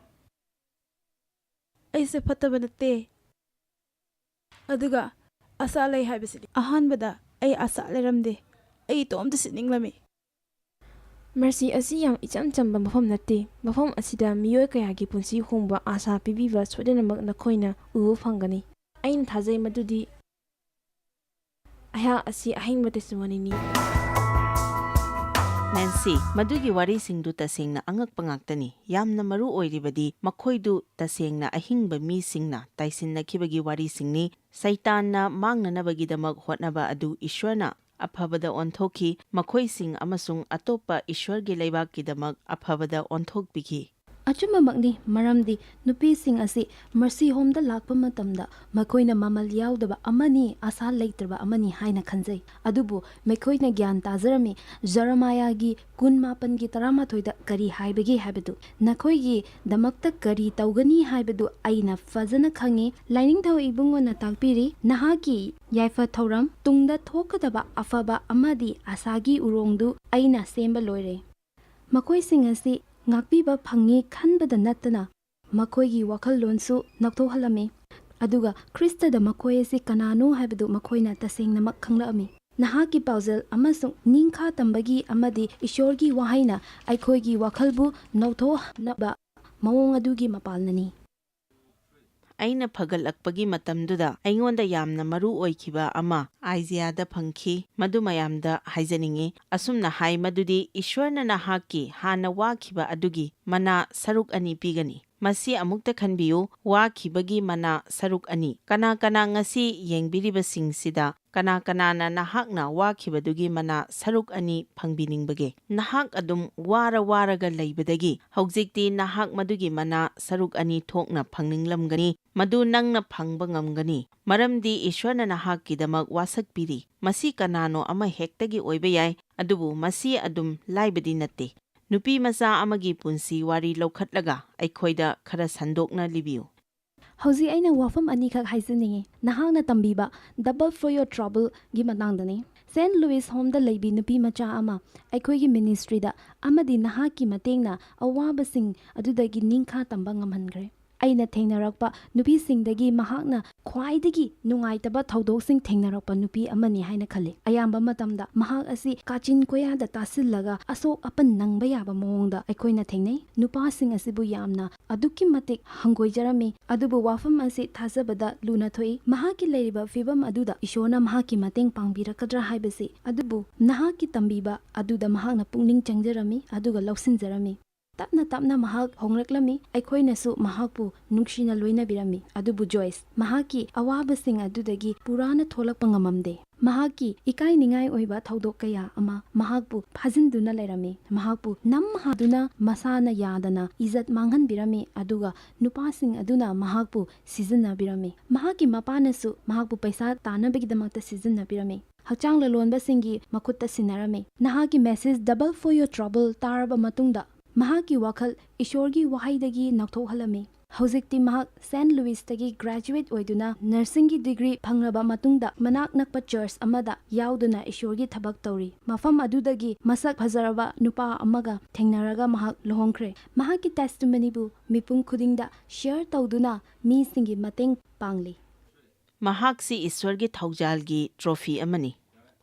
ꯑꯩꯁꯦ ꯐꯠꯇꯕ ꯅꯠꯇꯦ꯫ ꯑꯗꯨꯒ ꯑꯁꯥ ꯂꯩ ꯍꯥꯏꯕꯁꯤꯗꯤ, ꯑꯍꯥꯟꯕꯗ ꯑꯩ ꯑꯁꯥ ꯂꯩꯔꯝꯗꯦ꯫ ꯑꯩ ꯏꯇꯣꯝꯇ ꯁꯤꯠꯅꯤꯡꯂꯝꯃꯤ꯫ ꯃꯔꯁꯤ ꯑꯁꯤ ꯌꯥꯝ ꯏꯆꯝ ꯆꯝꯕ ꯃꯐꯝ ꯅꯠꯇꯦ꯫ ꯃꯐꯝ ꯑꯁꯤꯗ ꯃꯤꯑꯣꯏ ꯀꯌꯥꯒꯤ ꯄꯨꯟꯁꯤ ꯍꯣꯡꯕ ꯑꯥꯁꯥ ꯄꯤꯕꯤꯕ ꯁꯣꯏꯗꯅꯃꯛ ꯅꯈꯣꯏꯅ ꯎꯕ ꯐꯪꯒꯅꯤ꯫ ꯑꯩꯅ ꯊꯥꯖꯩ ꯃꯗꯨꯗꯤ ꯑꯩꯍꯥꯛ ꯑꯁꯤ ꯑꯍꯤꯡꯕ ꯇꯦꯁꯇꯤꯃꯣꯅꯤꯅꯤ꯫ ꯅꯦꯟꯁꯤ, ꯃꯗꯨꯒꯤ ꯋꯥꯔꯤꯁꯤꯡꯗꯨ ꯇꯁꯦꯡꯅ ꯑꯉꯛꯄ ꯉꯥꯛꯇꯅꯤ꯫ ꯌꯥꯝꯅ ꯃꯔꯨ ꯑꯣꯏꯔꯤꯕꯗꯤ ꯃꯈꯣꯏꯗꯨ ꯇꯁꯦꯡꯅ ꯑꯍꯤꯡꯕ ꯃꯤꯁꯤꯡꯅ ꯇꯥꯏꯁꯤꯟꯅꯈꯤꯕꯒꯤ ꯋꯥꯔꯤꯁꯤꯡꯅꯤ꯫ ꯁꯩꯇꯥꯟꯅ ꯃꯥꯡꯅꯅꯕꯒꯤꯗꯃꯛ ꯍꯣꯠꯅꯕ ꯑꯗꯨ ꯏꯁ꯭ꯋꯔꯅ ꯑꯐꯕꯗ ꯑꯣꯟꯊꯣꯛꯈꯤ, ꯃꯈꯣꯏꯁꯤꯡ ꯑꯃꯁꯨꯡ ꯑꯇꯣꯞꯄ ꯏꯁ꯭ꯋꯔꯒꯤ ꯂꯩꯕꯥꯛꯀꯤꯗꯃꯛ ꯑꯐꯕꯗ ꯑꯣꯟꯊꯣꯛꯄꯤꯈꯤ꯫ ꯑꯆꯨꯝꯕꯃꯛꯅꯤ, ꯃꯔꯝꯗꯤ ꯅꯨꯄꯤꯁꯤꯡ ꯑꯁꯤ ꯃꯔꯁꯤ ꯍꯣꯝꯗ ꯂꯥꯛꯄ ꯃꯇꯝꯗ ꯃꯈꯣꯏꯅ ꯃꯃꯜ ꯌꯥꯎꯗꯕ ꯑꯃꯅꯤ, ꯑꯁꯥ ꯂꯩꯇ꯭ꯔꯕ ꯑꯃꯅꯤ ꯍꯥꯏꯅ ꯈꯟꯖꯩ꯫ ꯑꯗꯨꯕꯨ ꯃꯈꯣꯏꯅ ꯒ꯭ꯌꯥꯟ ꯇꯥꯖꯔꯝꯃꯤ, ꯖꯔꯃꯥꯌꯥꯒꯤ ꯀꯨꯟ ꯃꯥꯄꯟꯒꯤ ꯇꯔꯥꯃꯥꯊꯣꯏꯗ ꯀꯔꯤ ꯍꯥꯏꯕꯒꯦ ꯍꯥꯏꯕꯗꯨ꯫ ꯅꯈꯣꯏꯒꯤꯗꯃꯛꯇ ꯀꯔꯤ ꯇꯧꯒꯅꯤ ꯍꯥꯏꯕꯗꯨ ꯑꯩꯅ ꯐꯖꯅ ꯈꯪꯏ꯫ ꯂꯥꯏꯅꯤꯡꯊꯧ ꯏꯕꯨꯡꯉꯣꯅ ꯇꯥꯛꯄꯤꯔꯤ, ꯅꯍꯥꯛꯀꯤ ꯌꯥꯏꯐ ꯊꯧꯔꯝ, ꯇꯨꯡꯗ ꯊꯣꯛꯀꯗꯕ ꯑꯐꯕ ꯑꯃꯗꯤ ꯑꯁꯥꯒꯤ ꯎꯔꯣꯡꯗꯨ ꯑꯩꯅ ꯁꯦꯝꯕ ꯂꯣꯏꯔꯦ꯫ ꯃꯈꯣꯏꯁꯤꯡ ꯑꯁꯤ ꯉꯥꯛꯄꯤꯕ ꯐꯪꯉꯤ ꯈꯟꯕꯗ ꯅꯠꯇꯅ ꯃꯈꯣꯏꯒꯤ ꯋꯥꯈꯜꯂꯣꯟꯁꯨ ꯅꯧꯊꯣꯛꯍꯜꯂꯝꯃꯤ꯫ ꯑꯗꯨꯒ ꯈ꯭ꯔꯤꯁꯇꯗ ꯃꯈꯣꯏ ꯑꯁꯤ ꯀꯅꯥꯅꯣ ꯍꯥꯏꯕꯗꯨ ꯃꯈꯣꯏꯅ ꯇꯁꯦꯡꯅꯃꯛ ꯈꯪꯂꯛꯑꯝꯃꯤ꯫ ꯅꯍꯥꯛꯀꯤ ꯄꯥꯎꯖꯦꯜ ꯑꯃꯁꯨꯡ ꯅꯤꯡꯈꯥ ꯇꯝꯕꯒꯤ ꯑꯃꯗꯤ ꯏꯁꯣꯔꯒꯤ ꯋꯥꯍꯩꯅ ꯑꯩꯈꯣꯏꯒꯤ ꯋꯥꯈꯜꯕꯨ ꯅꯧꯊꯣꯛꯅꯕ ꯃꯑꯣꯡ ꯑꯗꯨꯒꯤ ꯃꯄꯥꯜꯅꯅꯤ꯫ ꯑꯩꯅ ꯐꯒꯠꯂꯛꯄꯒꯤ ꯃꯇꯝꯗꯨꯗ ꯑꯩꯉꯣꯟꯗ ꯌꯥꯝꯅ ꯃꯔꯨ ꯑꯣꯏꯈꯤꯕ ꯑꯃ ꯑꯥꯏꯖꯤꯌꯥꯗ ꯐꯪꯈꯤ꯫ ꯃꯗꯨ ꯃꯌꯥꯝꯗ ꯍꯥꯏꯖꯅꯤꯡꯏ꯫ ꯑꯁꯨꯝꯅ ꯍꯥꯏ ꯃꯗꯨꯗꯤ, "ꯏꯁ꯭ꯋꯔꯅ ꯅꯍꯥꯛꯀꯤ ꯍꯥꯟꯅ ꯋꯥꯈꯤꯕ ꯑꯗꯨꯒꯤ ꯃꯅꯥ ꯁꯔꯨꯛ ꯑꯅꯤ ꯄꯤꯒꯅꯤ"꯫ ꯃꯁꯤ ꯑꯃꯨꯛꯇ ꯈꯟꯕꯤꯌꯨ, ꯋꯥꯈꯤꯕꯒꯤ ꯃꯅꯥ ꯁꯔꯨꯛ ꯑꯅꯤ꯫ ꯀꯅꯥ ꯀꯅꯥ ꯉꯁꯤ ꯌꯦꯡꯕꯤꯔꯤꯕꯁꯤꯡꯁꯤꯗ ꯀꯅꯥ ꯀꯅꯥꯅ ꯅꯍꯥꯛꯅ ꯋꯥꯈꯤꯕꯗꯨꯒꯤ ꯃꯅꯥ ꯁꯔꯨꯛ ꯑꯅꯤ ꯐꯪꯕꯤꯅꯤꯡꯕꯒꯦ? ꯅꯍꯥꯛ ꯑꯗꯨꯝ ꯋꯥꯔ ꯋꯥꯔꯒ ꯂꯩꯕꯗꯒꯤ ꯍꯧꯖꯤꯛꯇꯤ ꯅꯍꯥꯛ ꯃꯗꯨꯒꯤ ꯃꯅꯥ ꯁꯔꯨꯛ ꯑꯅꯤ ꯊꯣꯛꯅ ꯐꯪꯅꯤꯡꯂꯝꯒꯅꯤ꯫ ꯃꯗꯨ ꯅꯪꯅ ꯐꯪꯕ ꯉꯝꯒꯅꯤ, ꯃꯔꯝꯗꯤ ꯏꯁ꯭ꯋꯔꯅ ꯅꯍꯥꯛꯀꯤꯗꯃꯛ ꯋꯥꯁꯛꯄꯤꯔꯤ꯫ ꯃꯁꯤ ꯀꯅꯥꯅꯣ ꯑꯃ ꯍꯦꯛꯇꯒꯤ ꯑꯣꯏꯕ ꯌꯥꯏ, ꯑꯗꯨꯕꯨ ꯃꯁꯤ ꯑꯗꯨꯝ ꯂꯥꯏꯕꯗꯤ ꯅꯠꯇꯦ꯫ ꯅꯨꯄꯤ ꯃꯆꯥ ꯑꯃꯒꯤ ꯄꯨꯟꯁꯤ ꯋꯥꯔꯤ ꯂꯧꯈꯠꯂꯒ ꯑꯩꯈꯣꯏꯗ ꯈꯔ ꯁꯟꯗꯣꯛꯅ ꯂꯤꯕꯤꯌꯨ꯫ ꯍꯧꯖꯤꯛ ꯑꯩꯅ ꯋꯥꯐꯝ ꯑꯅꯤꯈꯛ ꯍꯥꯏꯖꯅꯤꯡꯉꯤ꯫ ꯅꯍꯥꯛꯅ ꯇꯝꯕꯤꯕ Double for Your Troubleꯒꯤ ꯃꯇꯥꯡꯗꯅꯤ꯫ ꯁꯦꯟꯠ ꯂꯨꯏꯁ ꯍꯣꯝꯗ ꯂꯩꯕꯤ ꯅꯨꯄꯤ ꯃꯆꯥ ꯑꯃ ꯑꯩꯈꯣꯏꯒꯤ ꯃꯤꯅꯤꯁꯇ꯭ꯔꯤꯗ ꯑꯃꯗꯤ ꯅꯍꯥꯛꯀꯤ ꯃꯇꯦꯡꯅ ꯑꯋꯥꯕꯁꯤꯡ ꯑꯗꯨꯗꯒꯤ ꯅꯤꯡꯈꯥ ꯇꯝꯕ ꯉꯝꯍꯟꯈ꯭ꯔꯦ꯫ ꯑꯩꯅ ꯊꯦꯡꯅꯔꯛꯄ ꯅꯨꯄꯤꯁꯤꯡꯗꯒꯤ ꯃꯍꯥꯛꯅ ꯈ꯭ꯋꯥꯏꯗꯒꯤ ꯅꯨꯡꯉꯥꯏꯇꯕ ꯊꯧꯗꯣꯛꯁꯤꯡ ꯊꯦꯡꯅꯔꯛꯄ ꯅꯨꯄꯤ ꯑꯃꯅꯤ ꯍꯥꯏꯅ ꯈꯜꯂꯤ꯫ ꯑꯌꯥꯝꯕ ꯃꯇꯝꯗ ꯃꯍꯥꯛ ꯑꯁꯤ ꯀꯥꯆꯤꯟ ꯀꯣꯌꯥꯗ ꯇꯥꯁꯤꯜꯂꯒ ꯑꯁꯣꯛ ꯑꯄꯟ ꯅꯪꯕ ꯌꯥꯕ ꯃꯑꯣꯡꯗ ꯑꯩꯈꯣꯏꯅ ꯊꯦꯡꯅꯩ꯫ ꯅꯨꯄꯥꯁꯤꯡ ꯑꯁꯤꯕꯨ ꯌꯥꯝꯅ ꯑꯗꯨꯛꯀꯤ ꯃꯇꯤꯛ ꯍꯪꯒꯣꯏꯖꯔꯝꯃꯤ꯫ ꯑꯗꯨꯕꯨ ꯋꯥꯐꯝ ꯑꯁꯤ ꯊꯥꯖꯕꯗ ꯂꯨꯅ ꯊꯣꯛꯏ꯫ ꯃꯍꯥꯛꯀꯤ ꯂꯩꯔꯤꯕ ꯐꯤꯕꯝ ꯑꯗꯨꯗ ꯏꯁꯣꯔꯅ ꯃꯍꯥꯛꯀꯤ ꯃꯇꯦꯡ ꯄꯥꯡꯕꯤꯔꯛꯀꯗ꯭ꯔꯥ ꯍꯥꯏꯕꯁꯤ, ꯑꯗꯨꯕꯨ ꯅꯍꯥꯛꯀꯤ ꯇꯝꯕꯤꯕ ꯑꯗꯨꯗ ꯃꯍꯥꯛꯅ ꯄꯨꯛꯅꯤꯡ ꯆꯪꯖꯔꯝꯃꯤ ꯑꯗꯨꯒ ꯂꯧꯁꯤꯟꯖꯔꯝꯃꯤ꯫ ꯇꯞꯅ ꯇꯞꯅ ꯃꯍꯥꯛ ꯍꯣꯡꯂꯛꯂꯝꯃꯤ꯫ ꯑꯩꯈꯣꯏꯅꯁꯨ ꯃꯍꯥꯛꯄꯨ ꯅꯨꯡꯁꯤꯅ ꯂꯣꯏꯅꯕꯤꯔꯝꯃꯤ꯫ ꯑꯗꯨꯕꯨ ꯖꯣꯏꯁ, ꯃꯍꯥꯛꯀꯤ ꯑꯋꯥꯕꯁꯤꯡ ꯑꯗꯨꯗꯒꯤ ꯄꯨꯔꯥꯅ ꯊꯣꯛꯂꯛꯄ ꯉꯝꯃꯝꯗꯦ꯫ ꯃꯍꯥꯛꯀꯤ ꯏꯀꯥꯏꯅꯤꯡꯉꯥꯏ ꯑꯣꯏꯕ ꯊꯧꯗꯣꯛ ꯀꯌꯥ ꯑꯃ ꯃꯍꯥꯛꯄꯨ ꯐꯥꯖꯤꯟꯗꯨꯅ ꯂꯩꯔꯝꯃꯤ꯫ ꯃꯍꯥꯛꯄꯨ ꯅꯝ ꯍꯥꯗꯨꯅ ꯃꯁꯥꯅ ꯌꯥꯗꯅ ꯏꯖꯠ ꯃꯥꯡꯍꯟꯕꯤꯔꯝꯃꯤ, ꯑꯗꯨꯒ ꯅꯨꯄꯥꯁꯤꯡ ꯑꯗꯨꯅ ꯃꯍꯥꯛꯄꯨ ꯁꯤꯖꯤꯟꯅꯕꯤꯔꯝꯃꯤ꯫ ꯃꯍꯥꯛꯀꯤ ꯃꯄꯥꯅꯁꯨ ꯃꯍꯥꯛꯄꯨ ꯄꯩꯁꯥ ꯇꯥꯅꯕꯒꯤꯗꯃꯛꯇ ꯁꯤꯖꯤꯟꯅꯕꯤꯔꯝꯃꯤ꯫ ꯍꯛꯆꯥꯡ ꯂꯂꯣꯟꯕꯁꯤꯡꯒꯤ ꯃꯈꯨꯠꯇ ꯁꯤꯟꯅꯔꯝꯃꯤ꯫ ꯅꯍꯥꯛꯀꯤ message Double for Your Trouble ꯇꯥꯔꯕ ꯃꯇꯨꯡꯗ ꯃꯍꯥꯛꯀꯤ ꯋꯥꯈꯜ ꯏꯁꯣꯔꯒꯤ ꯋꯥꯍꯩꯗꯒꯤ ꯅꯧꯊꯣꯛꯍꯜꯂꯝꯃꯤ꯫ ꯍꯧꯖꯤꯛꯇꯤ ꯃꯍꯥꯛ ꯁꯦꯟꯠ ꯂꯨꯏꯁꯇꯒꯤ graduate ꯑꯣꯏꯗꯨꯅ nursingꯒꯤ degree ꯐꯪꯂꯕ ꯃꯇꯨꯡꯗ ꯃꯅꯥꯛ ꯅꯛꯄ church ꯑꯃꯗ ꯌꯥꯎꯗꯨꯅ ꯏꯁꯣꯔꯒꯤ ꯊꯕꯛ ꯇꯧꯔꯤ꯫ ꯃꯐꯝ ꯑꯗꯨꯗꯒꯤ ꯃꯁꯛ ꯐꯖꯔꯕ ꯅꯨꯄꯥ ꯑꯃꯒ ꯊꯦꯡꯅꯔꯒ ꯃꯍꯥꯛ ꯂꯨꯍꯣꯡꯈ꯭ꯔꯦ꯫ ꯃꯍꯥꯛꯀꯤ testimonyꯕꯨ ꯃꯤꯄꯨꯝ ꯈꯨꯗꯤꯡꯗ share ꯇꯧꯗꯨꯅ ꯃꯤꯁꯤꯡꯒꯤ ꯃꯇꯦꯡ ꯄꯥꯡꯂꯤ꯫ ꯃꯍꯥꯛꯁꯤ ꯏꯁ꯭ꯋꯔꯒꯤ ꯊꯧꯖꯥꯜꯒꯤ trophy ꯑꯃꯅꯤ꯫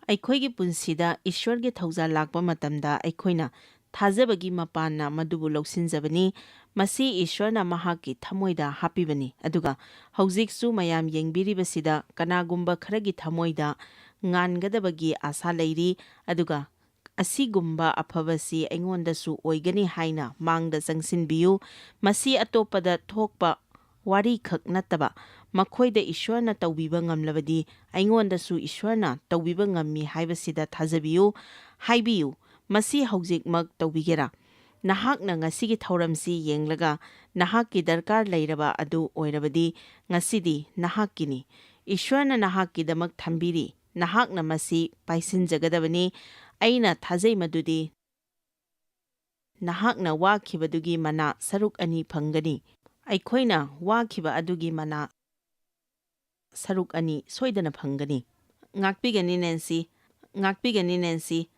ꯑꯩꯈꯣꯏꯒꯤ ꯄꯨꯟꯁꯤꯗ ꯏꯁ꯭ꯋꯔꯒꯤ ꯊꯧꯖꯥꯜ ꯂꯥꯛꯄ ꯃꯇꯝꯗ ꯑꯩꯈꯣꯏꯅ ꯊꯥꯖꯕꯒꯤ ꯃꯄꯥꯟꯅ ꯃꯗꯨꯕꯨ ꯂꯧꯁꯤꯟꯖꯕꯅꯤ꯫ ꯃꯁꯤ ꯏꯁ꯭ꯋꯔꯅ ꯃꯍꯥꯛꯀꯤ ꯊꯃꯣꯏꯗ ꯍꯥꯞꯄꯤꯕꯅꯤ꯫ ꯑꯗꯨꯒ ꯍꯧꯖꯤꯛꯁꯨ ꯃꯌꯥꯝ ꯌꯦꯡꯕꯤꯔꯤꯕꯁꯤꯗ ꯀꯅꯥꯒꯨꯝꯕ ꯈꯔꯒꯤ ꯊꯃꯣꯏꯗ ꯉꯥꯟꯒꯗꯕꯒꯤ ꯑꯥꯁꯥ ꯂꯩꯔꯤ, ꯑꯗꯨꯒ ꯑꯁꯤꯒꯨꯝꯕ ꯑꯐꯕꯁꯤ ꯑꯩꯉꯣꯟꯗꯁꯨ ꯑꯣꯏꯒꯅꯤ ꯍꯥꯏꯅ ꯃꯥꯡꯗ ꯆꯪꯁꯤꯟꯕꯤꯌꯨ꯫ ꯃꯁꯤ ꯑꯇꯣꯞꯄꯗ ꯊꯣꯛꯄ ꯋꯥꯔꯤꯈꯛ ꯅꯠꯇꯕ, ꯃꯈꯣꯏꯗ ꯏꯁ꯭ꯋꯔꯅ ꯇꯧꯕꯤꯕ ꯉꯝꯂꯕꯗꯤ ꯑꯩꯉꯣꯟꯗꯁꯨ ꯏꯁ꯭ꯋꯔꯅ ꯇꯧꯕꯤꯕ ꯉꯝꯃꯤ ꯍꯥꯏꯕꯁꯤꯗ ꯊꯥꯖꯕꯤꯌꯨ꯫ ꯍꯥꯏꯕꯤꯌꯨ, ꯃꯁꯤ ꯍꯧꯖꯤꯛꯃꯛ ꯇꯧꯕꯤꯒꯦꯔꯥ? ꯅꯍꯥꯛꯅ ꯉꯁꯤꯒꯤ ꯊꯧꯔꯝꯁꯤ ꯌꯦꯡꯂꯒ ꯅꯍꯥꯛꯀꯤ ꯗꯔꯀꯥꯔ ꯂꯩꯔꯕ ꯑꯗꯨ ꯑꯣꯏꯔꯕꯗꯤ, ꯉꯁꯤꯗꯤ ꯅꯍꯥꯛꯀꯤꯅꯤ꯫ ꯏꯁ꯭ꯋꯔꯅ ꯅꯍꯥꯛꯀꯤꯗꯃꯛ ꯊꯝꯕꯤꯔꯤ꯫ ꯅꯍꯥꯛꯅ ꯃꯁꯤ ꯄꯥꯏꯁꯤꯟꯖꯒꯗꯕꯅꯤ꯫ ꯑꯩꯅ ꯊꯥꯖꯩ ꯃꯗꯨꯗꯤ ꯅꯍꯥꯛꯅ ꯋꯥꯈꯤꯕꯗꯨꯒꯤ ꯃꯅꯥ ꯁꯔꯨꯛ ꯑꯅꯤ ꯐꯪꯒꯅꯤ꯫ ꯑꯩꯈꯣꯏꯅ ꯋꯥꯈꯤꯕ ꯑꯗꯨꯒꯤ ꯃꯅꯥ ꯁꯔꯨꯛ ꯑꯅꯤ ꯁꯣꯏꯗꯅ ꯐꯪꯒꯅꯤ꯫ ꯉꯥꯛꯄꯤꯒꯅꯤ ꯅꯦꯟꯁꯤ, ꯉꯥꯛꯄꯤꯒꯅꯤ ꯅꯦꯟꯁꯤ꯫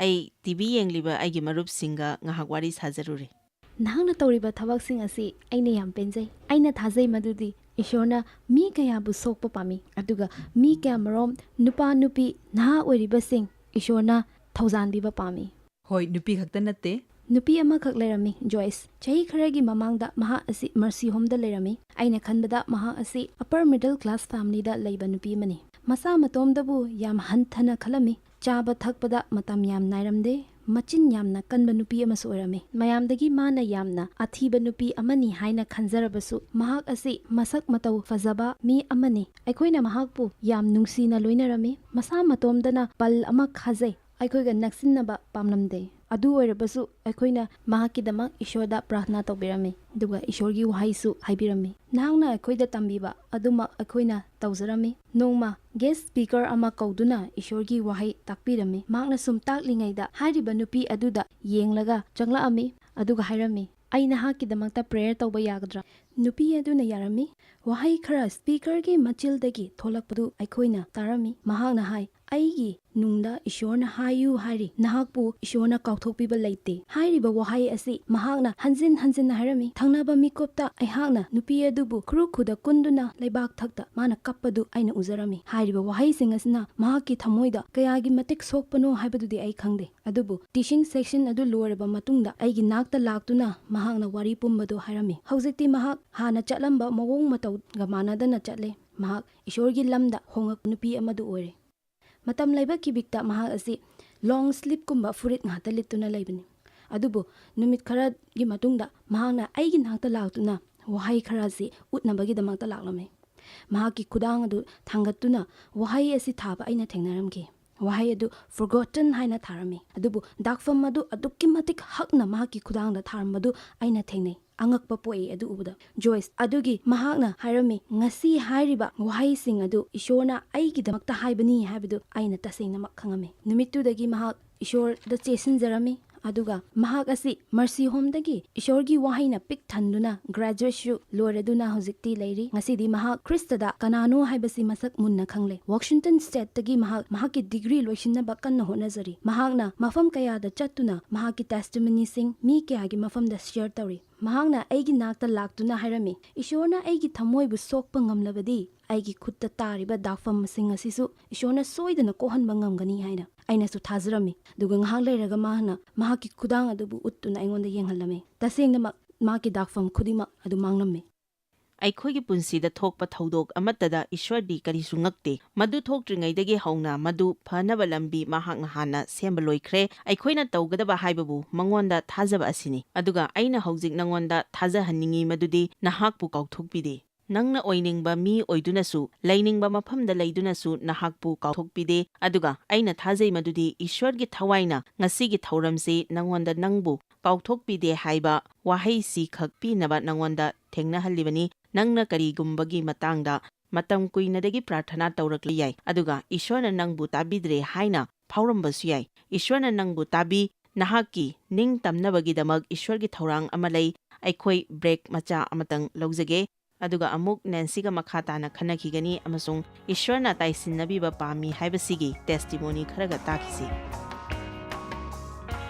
ꯑꯩ ꯇꯤ ꯚꯤ ꯌꯦꯡꯂꯤꯕ ꯑꯩꯒꯤ ꯃꯔꯨꯞꯁꯤꯡꯒ ꯉꯥꯏꯍꯥꯛ ꯋꯥꯔꯤ ꯁꯥꯖꯔꯨꯔꯦ꯫ ꯅꯍꯥꯛꯅ ꯇꯧꯔꯤꯕ ꯊꯕꯛꯁꯤꯡ ꯑꯁꯤ ꯑꯩꯅ ꯌꯥꯝ ꯄꯦꯟꯖꯩ꯫ ꯑꯩꯅ ꯊꯥꯖꯩ ꯃꯗꯨꯗꯤ ꯏꯁ꯭ꯋꯔꯅ ꯃꯤ ꯀꯌꯥꯕꯨ ꯁꯣꯛꯄ ꯄꯥꯝꯃꯤ, ꯑꯗꯨꯒ ꯃꯤ ꯀꯌꯥꯃꯔꯣꯝ, ꯅꯨꯄꯥ ꯅꯨꯄꯤ ꯅꯍꯥ ꯑꯣꯏꯔꯤꯕꯁꯤꯡ ꯏꯁ꯭ꯋꯔꯅ ꯊꯧꯖꯥꯟꯕꯤꯕ ꯄꯥꯝꯃꯤ꯫ ꯍꯣꯏ, ꯅꯨꯄꯤ ꯈꯛꯇ ꯅꯠꯇꯦ꯫ ꯅꯨꯄꯤ ꯑꯃꯈꯛ ꯂꯩꯔꯝꯃꯤ, ꯖꯣꯏꯁ꯫ ꯆꯍꯤ ꯈꯔꯒꯤ ꯃꯃꯥꯡꯗ ꯃꯍꯥꯛ ꯑꯁꯤ ꯃꯔꯁꯤ ꯍꯣꯝꯗ ꯂꯩꯔꯝꯃꯤ꯫ ꯑꯩꯅ ꯈꯟꯕꯗ ꯃꯍꯥꯛ ꯑꯁꯤ upper middle class familyꯗ ꯂꯩꯕ ꯅꯨꯄꯤ ꯑꯃꯅꯤ꯫ ꯃꯁꯥ ꯃꯇꯣꯝꯗꯕꯨ ꯌꯥꯝ ꯍꯟꯊꯅ ꯈꯜꯂꯝꯃꯤ꯫ ꯆꯥꯕ ꯊꯛꯄꯗ ꯃꯇꯝ ꯌꯥꯝ ꯅꯥꯏꯔꯝꯗꯦ꯫ ꯃꯆꯤꯟ ꯌꯥꯝꯅ ꯀꯟꯕ ꯅꯨꯄꯤ ꯑꯃꯁꯨ ꯑꯣꯏꯔꯝꯃꯤ꯫ ꯃꯌꯥꯝꯗꯒꯤ ꯃꯥꯅ ꯌꯥꯝꯅ ꯑꯊꯤꯕ ꯅꯨꯄꯤ ꯑꯃꯅꯤ ꯍꯥꯏꯅ ꯈꯟꯖꯔꯕꯁꯨ, ꯃꯍꯥꯛ ꯑꯁꯤ ꯃꯁꯛ ꯃꯇꯧ ꯐꯖꯕ ꯃꯤ ꯑꯃꯅꯤ꯫ ꯑꯩꯈꯣꯏꯅ ꯃꯍꯥꯛꯄꯨ ꯌꯥꯝ ꯅꯨꯡꯁꯤꯅ ꯂꯣꯏꯅꯔꯝꯃꯤ꯫ ꯃꯁꯥ ꯃꯇꯣꯝꯗꯅ ꯄꯜ ꯑꯃ ꯈꯥꯖꯩ꯫ ꯑꯩꯈꯣꯏꯒ ꯅꯛꯁꯤꯟꯅꯕ ꯄꯥꯝꯂꯝꯗꯦ꯫ ꯑꯗꯨ ꯑꯣꯏꯔꯕꯁꯨ ꯑꯩꯈꯣꯏꯅ ꯃꯍꯥꯛꯀꯤꯗꯃꯛ ꯏꯁ꯭ꯋꯔꯗ ꯄ꯭ꯔꯥꯔꯊꯅꯥ ꯇꯧꯕꯤꯔꯝꯃꯤ, ꯑꯗꯨꯒ ꯏꯁ꯭ꯋꯔꯒꯤ ꯋꯥꯍꯩꯁꯨ ꯍꯥꯏꯕꯤꯔꯝꯃꯤ꯫ ꯅꯍꯥꯛꯅ ꯑꯩꯈꯣꯏꯗ ꯇꯝꯕꯤꯕ ꯑꯗꯨꯃꯛ ꯑꯩꯈꯣꯏꯅ ꯇꯧꯖꯔꯝꯃꯤ꯫ ꯅꯣꯡꯃ guest speaker ꯑꯃ ꯀꯧꯗꯨꯅ ꯏꯁ꯭ꯋꯔꯒꯤ ꯋꯥꯍꯩ ꯇꯥꯛꯄꯤꯔꯝꯃꯤ꯫ ꯃꯍꯥꯛꯅ ꯁꯨꯝ ꯇꯥꯛꯂꯤꯉꯩꯗ ꯍꯥꯏꯔꯤꯕ ꯅꯨꯄꯤ ꯑꯗꯨꯗ ꯌꯦꯡꯂꯒ ꯆꯪꯂꯛꯑꯝꯃꯤ, ꯑꯗꯨꯒ ꯍꯥꯏꯔꯝꯃꯤ, "ꯑꯩ ꯅꯍꯥꯛꯀꯤꯗꯃꯛꯇ prayer ꯇꯧꯕ ꯌꯥꯒꯗ꯭ꯔꯥ?" ꯅꯨꯄꯤ ꯑꯗꯨꯅ ꯌꯥꯔꯝꯃꯤ꯫ ꯋꯥꯍꯩ ꯈꯔ speakerꯒꯤ ꯃꯆꯤꯜꯗꯒꯤ ꯊꯣꯛꯂꯛꯄꯗꯨ ꯑꯩꯈꯣꯏꯅ ꯇꯥꯔꯝꯃꯤ꯫ ꯃꯍꯥꯛꯅ ꯍꯥꯏ, "ꯑꯩꯒꯤ ꯅꯨꯡꯗ ꯏꯁ꯭ꯋꯔꯅ ꯍꯥꯏꯌꯨ ꯍꯥꯏꯔꯤ, ꯅꯍꯥꯛꯄꯨ ꯏꯁ꯭ꯋꯔꯅ ꯀꯥꯎꯊꯣꯛꯄꯤꯕ ꯂꯩꯇꯦ" ꯍꯥꯏꯔꯤꯕ ꯋꯥꯍꯩ ꯑꯁꯤ ꯃꯍꯥꯛꯅ ꯍꯟꯖꯤꯟ ꯍꯟꯖꯤꯟꯅ ꯍꯥꯏꯔꯝꯃꯤ꯫ ꯊꯪꯅꯕ ꯃꯤꯀꯨꯞꯇ ꯑꯩꯍꯥꯛꯅ ꯅꯨꯄꯤ ꯑꯗꯨꯕꯨ ꯈꯨꯔꯨ ꯈꯨꯗ ꯀꯨꯟꯗꯨꯅ ꯂꯩꯕꯥꯛ ꯊꯛꯇ ꯃꯥꯅ ꯀꯞꯄꯗꯨ ꯑꯩꯅ ꯎꯖꯔꯝꯃꯤ꯫ ꯍꯥꯏꯔꯤꯕ ꯋꯥꯍꯩꯁꯤꯡ ꯑꯁꯤꯅ ꯃꯍꯥꯛꯀꯤ ꯊꯃꯣꯏꯗ ꯀꯌꯥꯒꯤ ꯃꯇꯤꯛ ꯁꯣꯛꯄꯅꯣ ꯍꯥꯏꯕꯗꯨꯗꯤ ꯑꯩ ꯈꯪꯗꯦ, ꯑꯗꯨꯕꯨ teaching section ꯑꯗꯨ ꯂꯣꯏꯔꯕ ꯃꯇꯨꯡꯗ ꯑꯩꯒꯤ ꯅꯥꯛꯇ ꯂꯥꯛꯇꯨꯅ ꯃꯍꯥꯛꯅ ꯋꯥꯔꯤ ꯄꯨꯝꯕꯗꯨ ꯍꯥꯏꯔꯝꯃꯤ꯫ ꯍꯧꯖꯤꯛꯇꯤ ꯃꯍꯥꯛ ꯍꯥꯟꯅ ꯆꯠꯂꯝꯕ ꯃꯑꯣꯡ ꯃꯇꯧꯒ ꯃꯥꯟꯅꯗꯅ ꯆꯠꯂꯦ꯫ ꯃꯍꯥꯛ ꯏꯁ꯭ꯋꯔꯒꯤ ꯂꯝꯗ ꯍꯣꯡꯂꯛꯄ ꯅꯨꯄꯤ ꯑꯃꯗꯨ ꯑꯣꯏꯔꯦ꯫ ꯃꯇꯝ ꯂꯩꯕ ꯈꯤꯕꯤꯛꯇ ꯃꯍꯥꯛ ꯑꯁꯤ ꯂꯣꯡ ꯁ꯭ꯂꯤꯞꯀꯨꯝꯕ ꯐꯨꯔꯤꯠ ꯉꯥꯛꯇ ꯂꯤꯠꯇꯨꯅ ꯂꯩꯕꯅꯤ꯫ ꯑꯗꯨꯕꯨ ꯅꯨꯃꯤꯠ ꯈꯔꯒꯤ ꯃꯇꯨꯡꯗ ꯃꯍꯥꯛꯅ ꯑꯩꯒꯤ ꯅꯥꯛꯇ ꯂꯥꯛꯇꯨꯅ ꯋꯥꯍꯩ ꯈꯔꯁꯤ ꯎꯠꯅꯕꯒꯤꯗꯃꯛꯇ ꯂꯥꯛꯂꯝꯃꯤ꯫ ꯃꯍꯥꯛꯀꯤ ꯈꯨꯗꯥꯡ ꯑꯗꯨ ꯊꯥꯡꯒꯠꯇꯨꯅ ꯋꯥꯍꯩ ꯑꯁꯤ ꯊꯥꯕ ꯑꯩꯅ ꯊꯦꯡꯅꯔꯝꯈꯤ꯫ ꯋꯥꯍꯩ ꯑꯗꯨ "forgotten" ꯍꯥꯏꯅ ꯊꯥꯔꯝꯃꯤ꯫ ꯑꯗꯨꯕꯨ ꯗꯥꯛꯐꯝ ꯑꯗꯨ ꯑꯗꯨꯛꯀꯤ ꯃꯇꯤꯛ ꯍꯛꯅ ꯃꯍꯥꯛꯀꯤ ꯈꯨꯗꯥꯡꯗ ꯊꯥꯔꯝꯕꯗꯨ ꯑꯩꯅ ꯊꯦꯡꯅꯩ꯫ ꯑꯉꯛꯄ ꯄꯣꯛꯏ ꯑꯗꯨ ꯎꯕꯗ꯫ ꯖꯣꯏꯁ ꯑꯗꯨꯒꯤ ꯃꯍꯥꯛꯅ ꯍꯥꯏꯔꯝꯃꯤ, "ꯉꯁꯤ ꯍꯥꯏꯔꯤꯕ ꯋꯥꯍꯩꯁꯤꯡ ꯑꯗꯨ ꯏꯁꯣꯔꯅ ꯑꯩꯒꯤꯗꯃꯛꯇ ꯍꯥꯏꯕꯅꯤ" ꯍꯥꯏꯕꯗꯨ ꯑꯩꯅ ꯇꯁꯦꯡꯅꯃꯛ ꯈꯪꯉꯝꯃꯤ꯫ ꯅꯨꯃꯤꯠꯇꯨꯗꯒꯤ ꯃꯍꯥꯛ ꯏꯁꯣꯔꯗ ꯆꯦꯁꯤꯟꯖꯔꯝꯃꯤ꯫ ꯑꯗꯨꯒ ꯃꯍꯥꯛ ꯑꯁꯤ ꯃꯔꯁꯤ ꯍꯣꯝꯗꯒꯤ ꯏꯁꯣꯔꯒꯤ ꯋꯥꯍꯩꯅ ꯄꯤꯛ ꯊꯟꯗꯨꯅ ꯒ꯭ꯔꯦꯖꯨꯑꯦꯠꯁꯨ ꯂꯣꯏꯔꯗꯨꯅ ꯍꯧꯖꯤꯛꯇꯤ ꯂꯩꯔꯤ꯫ ꯉꯁꯤꯗꯤ ꯃꯍꯥꯛ ꯈ꯭ꯔꯤꯁꯇꯗ ꯀꯅꯥꯅꯣ ꯍꯥꯏꯕꯁꯤ ꯃꯁꯛ ꯃꯨꯟꯅ ꯈꯪꯂꯦ꯫ ꯋꯥꯁꯤꯡꯇꯟ ꯁ꯭ꯇꯦꯠꯇꯒꯤ ꯃꯍꯥꯛ ꯃꯍꯥꯛꯀꯤ ꯗꯤꯒ꯭ꯔꯤ ꯂꯣꯏꯁꯤꯟꯅꯕ ꯀꯟꯅ ꯍꯣꯠꯅꯖꯔꯤ꯫ ꯃꯍꯥꯛꯅ ꯃꯐꯝ ꯀꯌꯥꯗ ꯆꯠꯇꯨꯅ ꯃꯍꯥꯛꯀꯤ ꯇꯦꯁꯇꯤꯃꯣꯅꯤꯁꯤꯡ ꯃꯤ ꯀꯌꯥꯒꯤ ꯃꯐꯝꯗ ꯁꯤꯌꯔ ꯇꯧꯔꯤ꯫ ꯃꯍꯥꯛꯅ ꯑꯩꯒꯤ ꯅꯥꯛꯇ ꯂꯥꯛꯇꯨꯅ ꯍꯥꯏꯔꯝꯃꯤ, "ꯏꯁꯣꯔꯅ ꯑꯩꯒꯤ ꯊꯃꯣꯏꯕꯨ ꯁꯣꯛꯄ ꯉꯝꯂꯕꯗꯤ ꯑꯩꯒꯤ ꯈꯨꯠꯇ ꯇꯥꯔꯤꯕ ꯗꯥꯛꯐꯝꯁꯤꯡ ꯑꯁꯤꯁꯨ ꯏꯁꯣꯔꯅ ꯁꯣꯏꯗꯅ ꯀꯣꯛꯍꯟꯕ ꯉꯝꯒꯅꯤ" ꯍꯥꯏꯅ꯫ ꯑꯩꯅꯁꯨ ꯊꯥꯖꯔꯝꯃꯤ꯫ ꯑꯗꯨꯒ ꯉꯥꯏꯍꯥꯛ ꯂꯩꯔꯒ ꯃꯥꯅ ꯃꯍꯥꯛꯀꯤ ꯈꯨꯗꯥꯡ ꯑꯗꯨꯕꯨ ꯎꯠꯇꯨꯅ ꯑꯩꯉꯣꯟꯗ ꯌꯦꯡꯍꯜꯂꯝꯃꯤ꯫ ꯇꯁꯦꯡꯅꯃꯛ ꯃꯍꯥꯛꯀꯤ ꯗꯥꯛꯐꯝ ꯈꯨꯗꯤꯡꯃꯛ ꯑꯗꯨ ꯃꯥꯡꯂꯝꯃꯤ꯫ ꯑꯩꯈꯣꯏꯒꯤ ꯄꯨꯟꯁꯤꯗ ꯊꯣꯛꯄ ꯊꯧꯗꯣꯛ ꯑꯃꯠꯇꯗ ꯏꯁ꯭ꯋꯔꯗꯤ ꯀꯔꯤꯁꯨ ꯉꯛꯇꯦ꯫ ꯃꯗꯨ ꯊꯣꯛꯇ꯭ꯔꯤꯉꯩꯗꯒꯤ ꯍꯧꯅ ꯃꯗꯨ ꯐꯅꯕ ꯂꯝꯕꯤ ꯃꯍꯥꯛꯅ ꯍꯥꯟꯅ ꯁꯦꯝꯕ ꯂꯣꯏꯈ꯭ꯔꯦ꯫ ꯑꯩꯈꯣꯏꯅ ꯇꯧꯒꯗꯕ ꯍꯥꯏꯕꯕꯨ ꯃꯉꯣꯟꯗ ꯊꯥꯖꯕ ꯑꯁꯤꯅꯤ꯫ ꯑꯗꯨꯒ ꯑꯩꯅ ꯍꯧꯖꯤꯛ ꯅꯉꯣꯟꯗ ꯊꯥꯖꯍꯟꯅꯤꯡꯏ ꯃꯗꯨꯗꯤ ꯅꯍꯥꯛꯄꯨ ꯀꯥꯎꯊꯣꯛꯄꯤꯗꯦ꯫ ꯅꯪꯅ ꯑꯣꯏꯅꯤꯡꯕ ꯃꯤ ꯑꯣꯏꯗꯨꯅꯁꯨ, ꯂꯩꯅꯤꯡꯕ ꯃꯐꯝꯗ ꯂꯩꯗꯨꯅꯁꯨ ꯅꯍꯥꯛꯄꯨ ꯀꯥꯎꯊꯣꯛꯄꯤꯗꯦ꯫ ꯑꯗꯨꯒ ꯑꯩꯅ ꯊꯥꯖꯩ ꯃꯗꯨꯗꯤ ꯏꯁ꯭ꯋꯔꯒꯤ ꯊꯋꯥꯏꯅ ꯉꯁꯤꯒꯤ ꯊꯧꯔꯝꯁꯤ ꯅꯉꯣꯟꯗ ꯅꯪꯕꯨ ꯀꯥꯎꯊꯣꯛꯄꯤꯗꯦ ꯍꯥꯏꯕ ꯋꯥꯍꯩꯁꯤ ꯈꯛ ꯄꯤꯅꯕ ꯅꯉꯣꯟꯗ ꯊꯦꯡꯅꯍꯜꯂꯤꯕꯅꯤ꯫ ꯅꯪꯅ ꯀꯔꯤꯒꯨꯝꯕꯒꯤ ꯃꯇꯥꯡꯗ ꯃꯇꯝ ꯀꯨꯏꯅꯗꯒꯤ ꯄ꯭ꯔꯥꯔꯊꯅꯥ ꯇꯧꯔꯛꯂꯤ ꯌꯥꯏ, ꯑꯗꯨꯒ ꯏꯁ꯭ꯋꯔꯅ ꯅꯪꯕꯨ ꯇꯥꯕꯤꯗ꯭ꯔꯦ ꯍꯥꯏꯅ ꯐꯥꯎꯔꯝꯕꯁꯨ ꯌꯥꯏ꯫ ꯏꯁ꯭ꯋꯔꯅ ꯅꯪꯕꯨ ꯇꯥꯕꯤ꯫ ꯅꯍꯥꯛꯀꯤ ꯅꯤꯡꯇꯝꯅꯕꯒꯤꯗꯃꯛ ꯏꯁ꯭ꯋꯔꯒꯤ ꯊꯧꯔꯥꯡ ꯑꯃ ꯂꯩ꯫ ꯑꯩꯈꯣꯏ ꯕ꯭ꯔꯦꯛ ꯃꯆꯥ ꯑꯃꯇꯪ ꯂꯧꯖꯒꯦ꯫ ꯑꯗꯨꯒ ꯑꯃꯨꯛ ꯅꯦꯟꯁꯤꯒ ꯃꯈꯥ ꯇꯥꯅ ꯈꯟꯅꯈꯤꯒꯅꯤ ꯑꯃꯁꯨꯡ ꯏꯁ꯭ꯋꯔꯅ ꯇꯥꯏꯁꯤꯟꯅꯕꯤꯕ ꯄꯥꯝꯃꯤ ꯍꯥꯏꯕꯁꯤꯒꯤ ꯇꯦꯁꯇꯤꯃꯣꯅꯤ ꯈꯔꯒ ꯇꯥꯈꯤꯁꯤ꯫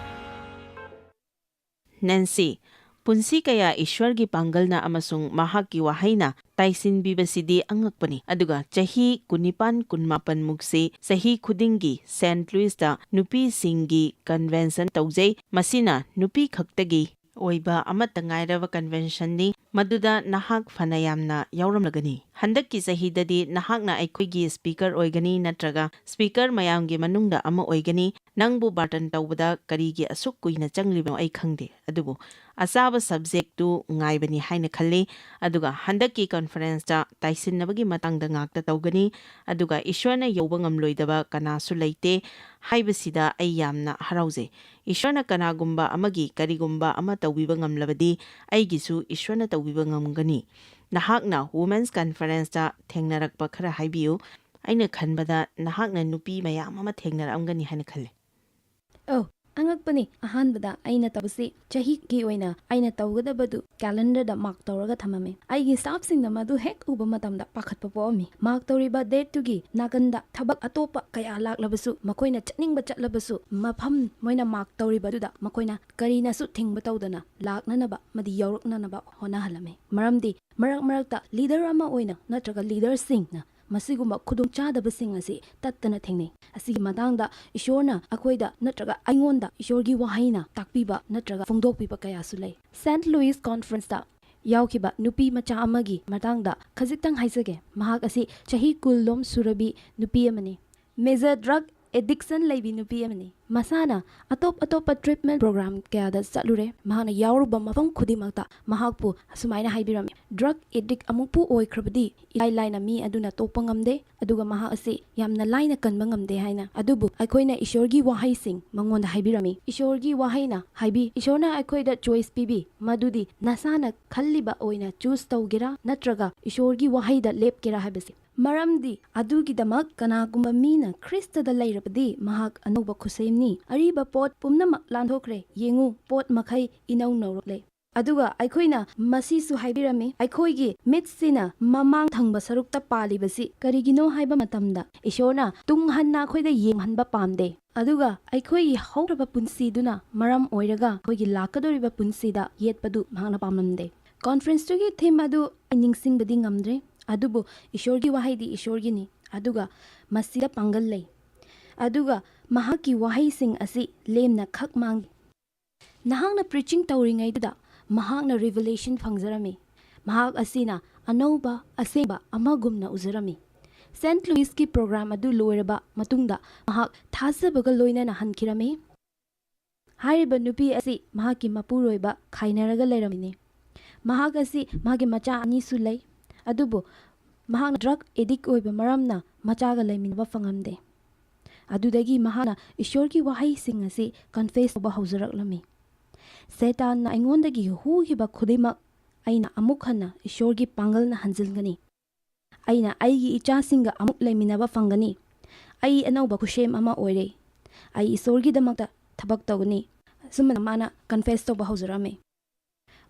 ꯅꯦꯟꯁꯤ, ꯄꯨꯟꯁꯤ ꯀꯌꯥ ꯏꯁ꯭ꯋꯔꯒꯤ ꯄꯥꯡꯒꯜꯅ ꯑꯃꯁꯨꯡ ꯃꯍꯥꯛꯀꯤ ꯋꯥꯍꯩꯅ ꯇꯥꯏꯁꯤꯟꯕꯤꯕꯁꯤꯗꯤ ꯑꯉꯛꯄꯅꯤ꯫ ꯑꯗꯨꯒ ꯆꯍꯤ ꯀꯨꯟꯅꯤꯄꯥꯟ ꯀꯨꯟꯃꯥꯄꯟ ꯃꯨꯛꯁꯤ ꯆꯍꯤ ꯈꯨꯗꯤꯡꯒꯤ ꯁꯦꯟꯠ ꯂꯨꯏꯁꯇ ꯅꯨꯄꯤꯁꯤꯡꯒꯤ ꯀꯟꯚꯦꯟꯁꯟ ꯇꯧꯖꯩ꯫ ꯃꯁꯤꯅ ꯅꯨꯄꯤ ꯈꯛꯇꯒꯤ ꯑꯣꯏꯕ ꯑꯃꯠꯇ ꯉꯥꯏꯔꯕ conventionꯅꯤ, ꯃꯗꯨꯗ ꯅꯍꯥꯛ ꯐꯅ ꯌꯥꯝꯅ ꯌꯥꯎꯔꯝꯂꯒꯅꯤ꯫ ꯍꯟꯗꯛꯀꯤ ꯆꯍꯤꯗꯗꯤ ꯅꯍꯥꯛꯅ ꯑꯩꯈꯣꯏꯒꯤ speaker ꯑꯣꯏꯒꯅꯤ, ꯅꯠꯇ꯭ꯔꯒ speaker ꯃꯌꯥꯝꯒꯤ ꯃꯅꯨꯡꯗ ꯑꯃ ꯑꯣꯏꯒꯅꯤ꯫ ꯅꯪꯕꯨ bargain ꯇꯧꯕꯗ ꯀꯔꯤꯒꯤ ꯑꯁꯨꯛ ꯀꯨꯏꯅ ꯆꯪꯂꯤꯕꯅꯣ ꯑꯩ ꯈꯪꯗꯦ, ꯑꯗꯨꯕꯨ ꯑꯆꯥꯕ subjectꯇꯨ ꯉꯥꯏꯕꯅꯤ ꯍꯥꯏꯅ ꯈꯜꯂꯤ꯫ ꯑꯗꯨꯒ ꯍꯟꯗꯛꯀꯤ conferenceꯇ ꯇꯥꯏꯁꯤꯟꯅꯕꯒꯤ ꯃꯇꯥꯡꯗ ꯉꯥꯛꯇ ꯇꯧꯒꯅꯤ, ꯑꯗꯨꯒ ꯏꯁꯣꯔꯅ ꯌꯧꯕ ꯉꯝꯂꯣꯏꯗꯕ ꯀꯅꯥꯁꯨ ꯂꯩꯇꯦ ꯍꯥꯏꯕꯁꯤꯗ ꯑꯩ ꯌꯥꯝꯅ ꯍꯔꯥꯎꯖꯩ꯫ ꯏꯁꯣꯔꯅ ꯀꯅꯥꯒꯨꯝꯕ ꯑꯃꯒꯤ ꯀꯔꯤꯒꯨꯝꯕ ꯑꯃ ꯇꯧꯕꯤꯕ ꯉꯝꯂꯕꯗꯤ, ꯑꯩꯒꯤꯁꯨ ꯏꯁꯣꯔꯅ ꯇꯧꯕꯤꯕ ꯉꯝꯒꯅꯤ꯫ ꯅꯍꯥꯛꯅ Women's Conferenceꯇ ꯊꯦꯡꯅꯔꯛꯄ ꯈꯔ ꯍꯥꯏꯕꯤꯌꯨ꯫ ꯑꯩꯅ ꯈꯟꯕꯗ ꯅꯍꯥꯛꯅ ꯅꯨꯄꯤ ꯃꯌꯥꯝ ꯑꯃ ꯊꯦꯡꯅꯔꯛꯑꯝꯒꯅꯤ ꯍꯥꯏꯅ ꯈꯜꯂꯤ꯫ ꯑꯣ, ꯑꯉꯛꯄꯅꯤ꯫ ꯑꯍꯥꯟꯕꯗ ꯑꯩꯅ ꯇꯧꯕꯁꯤ ꯆꯍꯤꯒꯤ ꯑꯣꯏꯅ ꯑꯩꯅ ꯇꯧꯒꯗꯕꯗꯨ calendarꯗ mark ꯇꯧꯔꯒ ꯊꯝꯃꯝꯃꯤ꯫ ꯑꯩꯒꯤ staffꯁꯤꯡꯅ ꯃꯗꯨ ꯍꯦꯛ ꯎꯕ ꯃꯇꯝꯗ ꯄꯥꯈꯠꯄ ꯄꯣꯛꯑꯝꯃꯤ꯫ Mark ꯇꯧꯔꯤꯕ dateꯇꯨꯒꯤ ꯅꯥꯀꯟꯗ ꯊꯕꯛ ꯑꯇꯣꯞꯄ ꯀꯌꯥ ꯂꯥꯛꯂꯕꯁꯨ, ꯃꯈꯣꯏꯅ ꯆꯠꯅꯤꯡꯕ ꯆꯠꯂꯕꯁꯨ, ꯃꯐꯝ ꯃꯣꯏꯅ mark ꯇꯧꯔꯤꯕꯗꯨꯗ ꯃꯈꯣꯏꯅ ꯀꯔꯤꯅꯁꯨ ꯊꯤꯡꯕ ꯇꯧꯗꯅ ꯂꯥꯛꯅꯅꯕ ꯑꯃꯗꯤ ꯌꯥꯎꯔꯛꯅꯅꯕ ꯍꯣꯠꯅꯍꯜꯂꯝꯃꯤ꯫ ꯃꯔꯝꯗꯤ ꯃꯔꯛ ꯃꯔꯛꯇ leader ꯑꯃ ꯑꯣꯏꯅ ꯅꯠꯇ꯭ꯔꯒ leaderꯁꯤꯡꯅ ꯃꯁꯤꯒꯨꯝꯕ ꯈꯨꯗꯣꯡꯆꯥꯗꯕꯁꯤꯡ ꯑꯁꯤ ꯇꯠꯇꯅ ꯊꯦꯡꯅꯩ꯫ ꯑꯁꯤꯒꯤ ꯃꯇꯥꯡꯗ ꯏꯁꯣꯔꯅ ꯑꯩꯈꯣꯏꯗ ꯅꯠꯇ꯭ꯔꯒ ꯑꯩꯉꯣꯟꯗ ꯏꯁꯣꯔꯒꯤ ꯋꯥꯍꯩꯅ ꯇꯥꯛꯄꯤꯕ ꯅꯠꯇ꯭ꯔꯒ ꯐꯣꯡꯗꯣꯛꯄꯤꯕ ꯀꯌꯥꯁꯨ ꯂꯩ꯫ Saint Louis Conferenceꯇ ꯌꯥꯎꯈꯤꯕ ꯅꯨꯄꯤ ꯃꯆꯥ ꯑꯃꯒꯤ ꯃꯇꯥꯡꯗ ꯈꯖꯤꯛꯇꯪ ꯍꯥꯏꯖꯒꯦ꯫ ꯃꯍꯥꯛ ꯑꯁꯤ ꯆꯍꯤ ꯀꯨꯟꯂꯣꯝ ꯁꯨꯔꯕꯤ ꯅꯨꯄꯤ ꯑꯃꯅꯤ꯫ Major drug addiction ꯂꯩꯕꯤ ꯅꯨꯄꯤ ꯑꯃꯅꯤ꯫ ꯃꯁꯥꯅ ꯑꯇꯣꯞ ꯑꯇꯣꯞꯄ treatment program ꯀꯌꯥꯗ ꯆꯠꯂꯨꯔꯦ꯫ ꯃꯍꯥꯛꯅ ꯌꯥꯎꯔꯨꯕ ꯃꯐꯝ ꯈꯨꯗꯤꯡꯃꯛꯇ ꯃꯍꯥꯛꯄꯨ ꯑꯁꯨꯃꯥꯏꯅ ꯍꯥꯏꯕꯤꯔꯝꯃꯤ, "Drug addict ꯑꯃꯨꯛꯄꯨ ꯑꯣꯏꯈ꯭ꯔꯕꯗꯤ ꯏꯂꯥꯏ ꯂꯥꯏꯅ ꯃꯤ ꯑꯗꯨꯅ ꯇꯣꯛꯄ ꯉꯝꯗꯦ, ꯑꯗꯨꯒ ꯃꯍꯥꯛ ꯑꯁꯤ ꯌꯥꯝꯅ ꯂꯥꯏꯅ ꯀꯟꯕ ꯉꯝꯗꯦ" ꯍꯥꯏꯅ꯫ ꯑꯗꯨꯕꯨ ꯑꯩꯈꯣꯏꯅ ꯏꯁꯣꯔꯒꯤ ꯋꯥꯍꯩꯁꯤꯡ ꯃꯉꯣꯟꯗ ꯍꯥꯏꯕꯤꯔꯝꯃꯤ꯫ ꯏꯁꯣꯔꯒꯤ ꯋꯥꯍꯩꯅ ꯍꯥꯏꯕꯤ, ꯏꯁꯣꯔꯅ ꯑꯩꯈꯣꯏꯗ choice ꯄꯤꯕꯤ, ꯃꯗꯨꯗꯤ ꯅꯁꯥꯅ ꯈꯜꯂꯤꯕ ꯑꯣꯏꯅ choose ꯇꯧꯒꯦꯔꯥ ꯅꯠꯇ꯭ꯔꯒ ꯏꯁꯣꯔꯒꯤ ꯋꯥꯍꯩꯗ ꯂꯦꯞꯀꯦꯔꯥ ꯍꯥꯏꯕꯁꯤ꯫ ꯃꯔꯝꯗꯤ ꯑꯗꯨꯒꯤꯗꯃꯛ ꯀꯅꯥꯒꯨꯝꯕ ꯃꯤꯅ ꯈ꯭ꯔꯤꯁꯇꯗ ꯂꯩꯔꯕꯗꯤ ꯃꯍꯥꯛ ꯑꯅꯧꯕ ꯈꯨꯠꯁꯦꯝꯅꯤ꯫ ꯑꯔꯤꯕ ꯄꯣꯠ ꯄꯨꯝꯅꯃꯛ ꯂꯥꯟꯊꯣꯛꯈ꯭ꯔꯦ꯫ ꯌꯦꯡꯉꯨ, ꯄꯣꯠ ꯃꯈꯩ ꯏꯅꯧ ꯅꯧꯔꯛꯂꯦ꯫ ꯑꯗꯨꯒ ꯑꯩꯈꯣꯏꯅ ꯃꯁꯤꯁꯨ ꯍꯥꯏꯕꯤꯔꯝꯃꯤ, ꯑꯩꯈꯣꯏꯒꯤ ꯃꯤꯠꯁꯤꯅ ꯃꯃꯥꯡ ꯊꯪꯕ ꯁꯔꯨꯛꯇ ꯄꯥꯜꯂꯤꯕꯁꯤ ꯀꯔꯤꯒꯤꯅꯣ ꯍꯥꯏꯕ ꯃꯇꯝꯗ ꯏꯁꯣꯔꯅ ꯇꯨꯡ ꯍꯟꯅ ꯑꯩꯈꯣꯏꯗ ꯌꯦꯡꯍꯟꯕ ꯄꯥꯝꯗꯦ꯫ ꯑꯗꯨꯒ ꯑꯩꯈꯣꯏꯒꯤ ꯍꯧꯈ꯭ꯔꯕ ꯄꯨꯟꯁꯤꯗꯨꯅ ꯃꯔꯝ ꯑꯣꯏꯔꯒ ꯑꯩꯈꯣꯏꯒꯤ ꯂꯥꯛꯀꯗꯧꯔꯤꯕ ꯄꯨꯟꯁꯤꯗ ꯌꯦꯠꯄꯗꯨ ꯃꯍꯥꯛꯅ ꯄꯥꯝꯂꯝꯗꯦ꯫ Conferenceꯇꯨꯒꯤ theme ꯑꯗꯨ ꯑꯩ ꯅꯤꯡꯁꯤꯡꯕꯗꯤ ꯉꯝꯗ꯭ꯔꯦ, ꯑꯗꯨꯕꯨ ꯏꯁꯣꯔꯒꯤ ꯋꯥꯍꯩꯗꯤ ꯏꯁꯣꯔꯒꯤꯅꯤ, ꯑꯗꯨꯒ ꯃꯁꯤꯗ ꯄꯥꯡꯒꯜ ꯂꯩ, ꯑꯗꯨꯒ ꯃꯍꯥꯛꯀꯤ ꯋꯥꯍꯩꯁꯤꯡ ꯑꯁꯤ ꯂꯦꯝꯅ ꯈꯛ ꯃꯥꯡꯗꯦ꯫ ꯅꯍꯥꯛꯅ preaching ꯇꯧꯔꯤꯉꯩꯗꯨꯗ ꯃꯍꯥꯛꯅ revelation ꯐꯪꯖꯔꯝꯃꯤ꯫ ꯃꯍꯥꯛ ꯑꯁꯤꯅ ꯑꯅꯧꯕ, ꯑꯁꯦꯡꯕ ꯑꯃꯒꯨꯝꯅ ꯎꯖꯔꯝꯃꯤ꯫ ꯁꯦꯟꯠ ꯂꯨꯏꯁꯀꯤ program ꯑꯗꯨ ꯂꯣꯏꯔꯕ ꯃꯇꯨꯡꯗ ꯃꯍꯥꯛ ꯊꯥꯖꯕꯒ ꯂꯣꯏꯅꯅ ꯍꯟꯈꯤꯔꯝꯃꯤ꯫ ꯍꯥꯏꯔꯤꯕ ꯅꯨꯄꯤ ꯑꯁꯤ ꯃꯍꯥꯛꯀꯤ ꯃꯄꯨꯔꯣꯏꯕ ꯈꯥꯏꯅꯔꯒ ꯂꯩꯔꯝꯃꯤꯅꯤ꯫ ꯃꯍꯥꯛ ꯑꯁꯤ ꯃꯍꯥꯛꯀꯤ ꯃꯆꯥ ꯑꯅꯤꯁꯨ ꯂꯩ, ꯑꯗꯨꯕꯨ ꯃꯍꯥꯛꯅ drug addict ꯑꯣꯏꯕ ꯃꯔꯝꯅ ꯃꯆꯥꯒ ꯂꯩꯃꯤꯟꯅꯕ ꯐꯪꯉꯝꯗꯦ꯫ ꯑꯗꯨꯗꯒꯤ ꯃꯍꯥꯛꯅ ꯏꯁꯣꯔꯒꯤ ꯋꯥꯍꯩꯁꯤꯡ ꯑꯁꯤ confess ꯇꯧꯕ ꯍꯧꯖꯔꯛꯂꯝꯃꯤ꯫ "ꯁꯦꯇꯥꯟꯅ ꯑꯩꯉꯣꯟꯗꯒꯤ ꯍꯨꯈꯤꯕ ꯈꯨꯗꯤꯡꯃꯛ ꯑꯩꯅ ꯑꯃꯨꯛ ꯍꯟꯅ ꯏꯁꯣꯔꯒꯤ ꯄꯥꯡꯒꯜꯅ ꯍꯟꯖꯤꯟꯒꯅꯤ꯫ ꯑꯩꯅ ꯑꯩꯒꯤ ꯏꯆꯥꯁꯤꯡꯒ ꯑꯃꯨꯛ ꯂꯩꯃꯤꯟꯅꯕ ꯐꯪꯒꯅꯤ꯫ ꯑꯩ ꯑꯅꯧꯕ ꯈꯨꯠꯁꯦꯝ ꯑꯃ ꯑꯣꯏꯔꯦ꯫ ꯑꯩ ꯏꯁꯣꯔꯒꯤꯗꯃꯛꯇ ꯊꯕꯛ ꯇꯧꯒꯅꯤ", ꯑꯁꯨꯝꯅ ꯃꯥꯅ confess ꯇꯧꯕ ꯍꯧꯖꯔꯝꯃꯤ꯫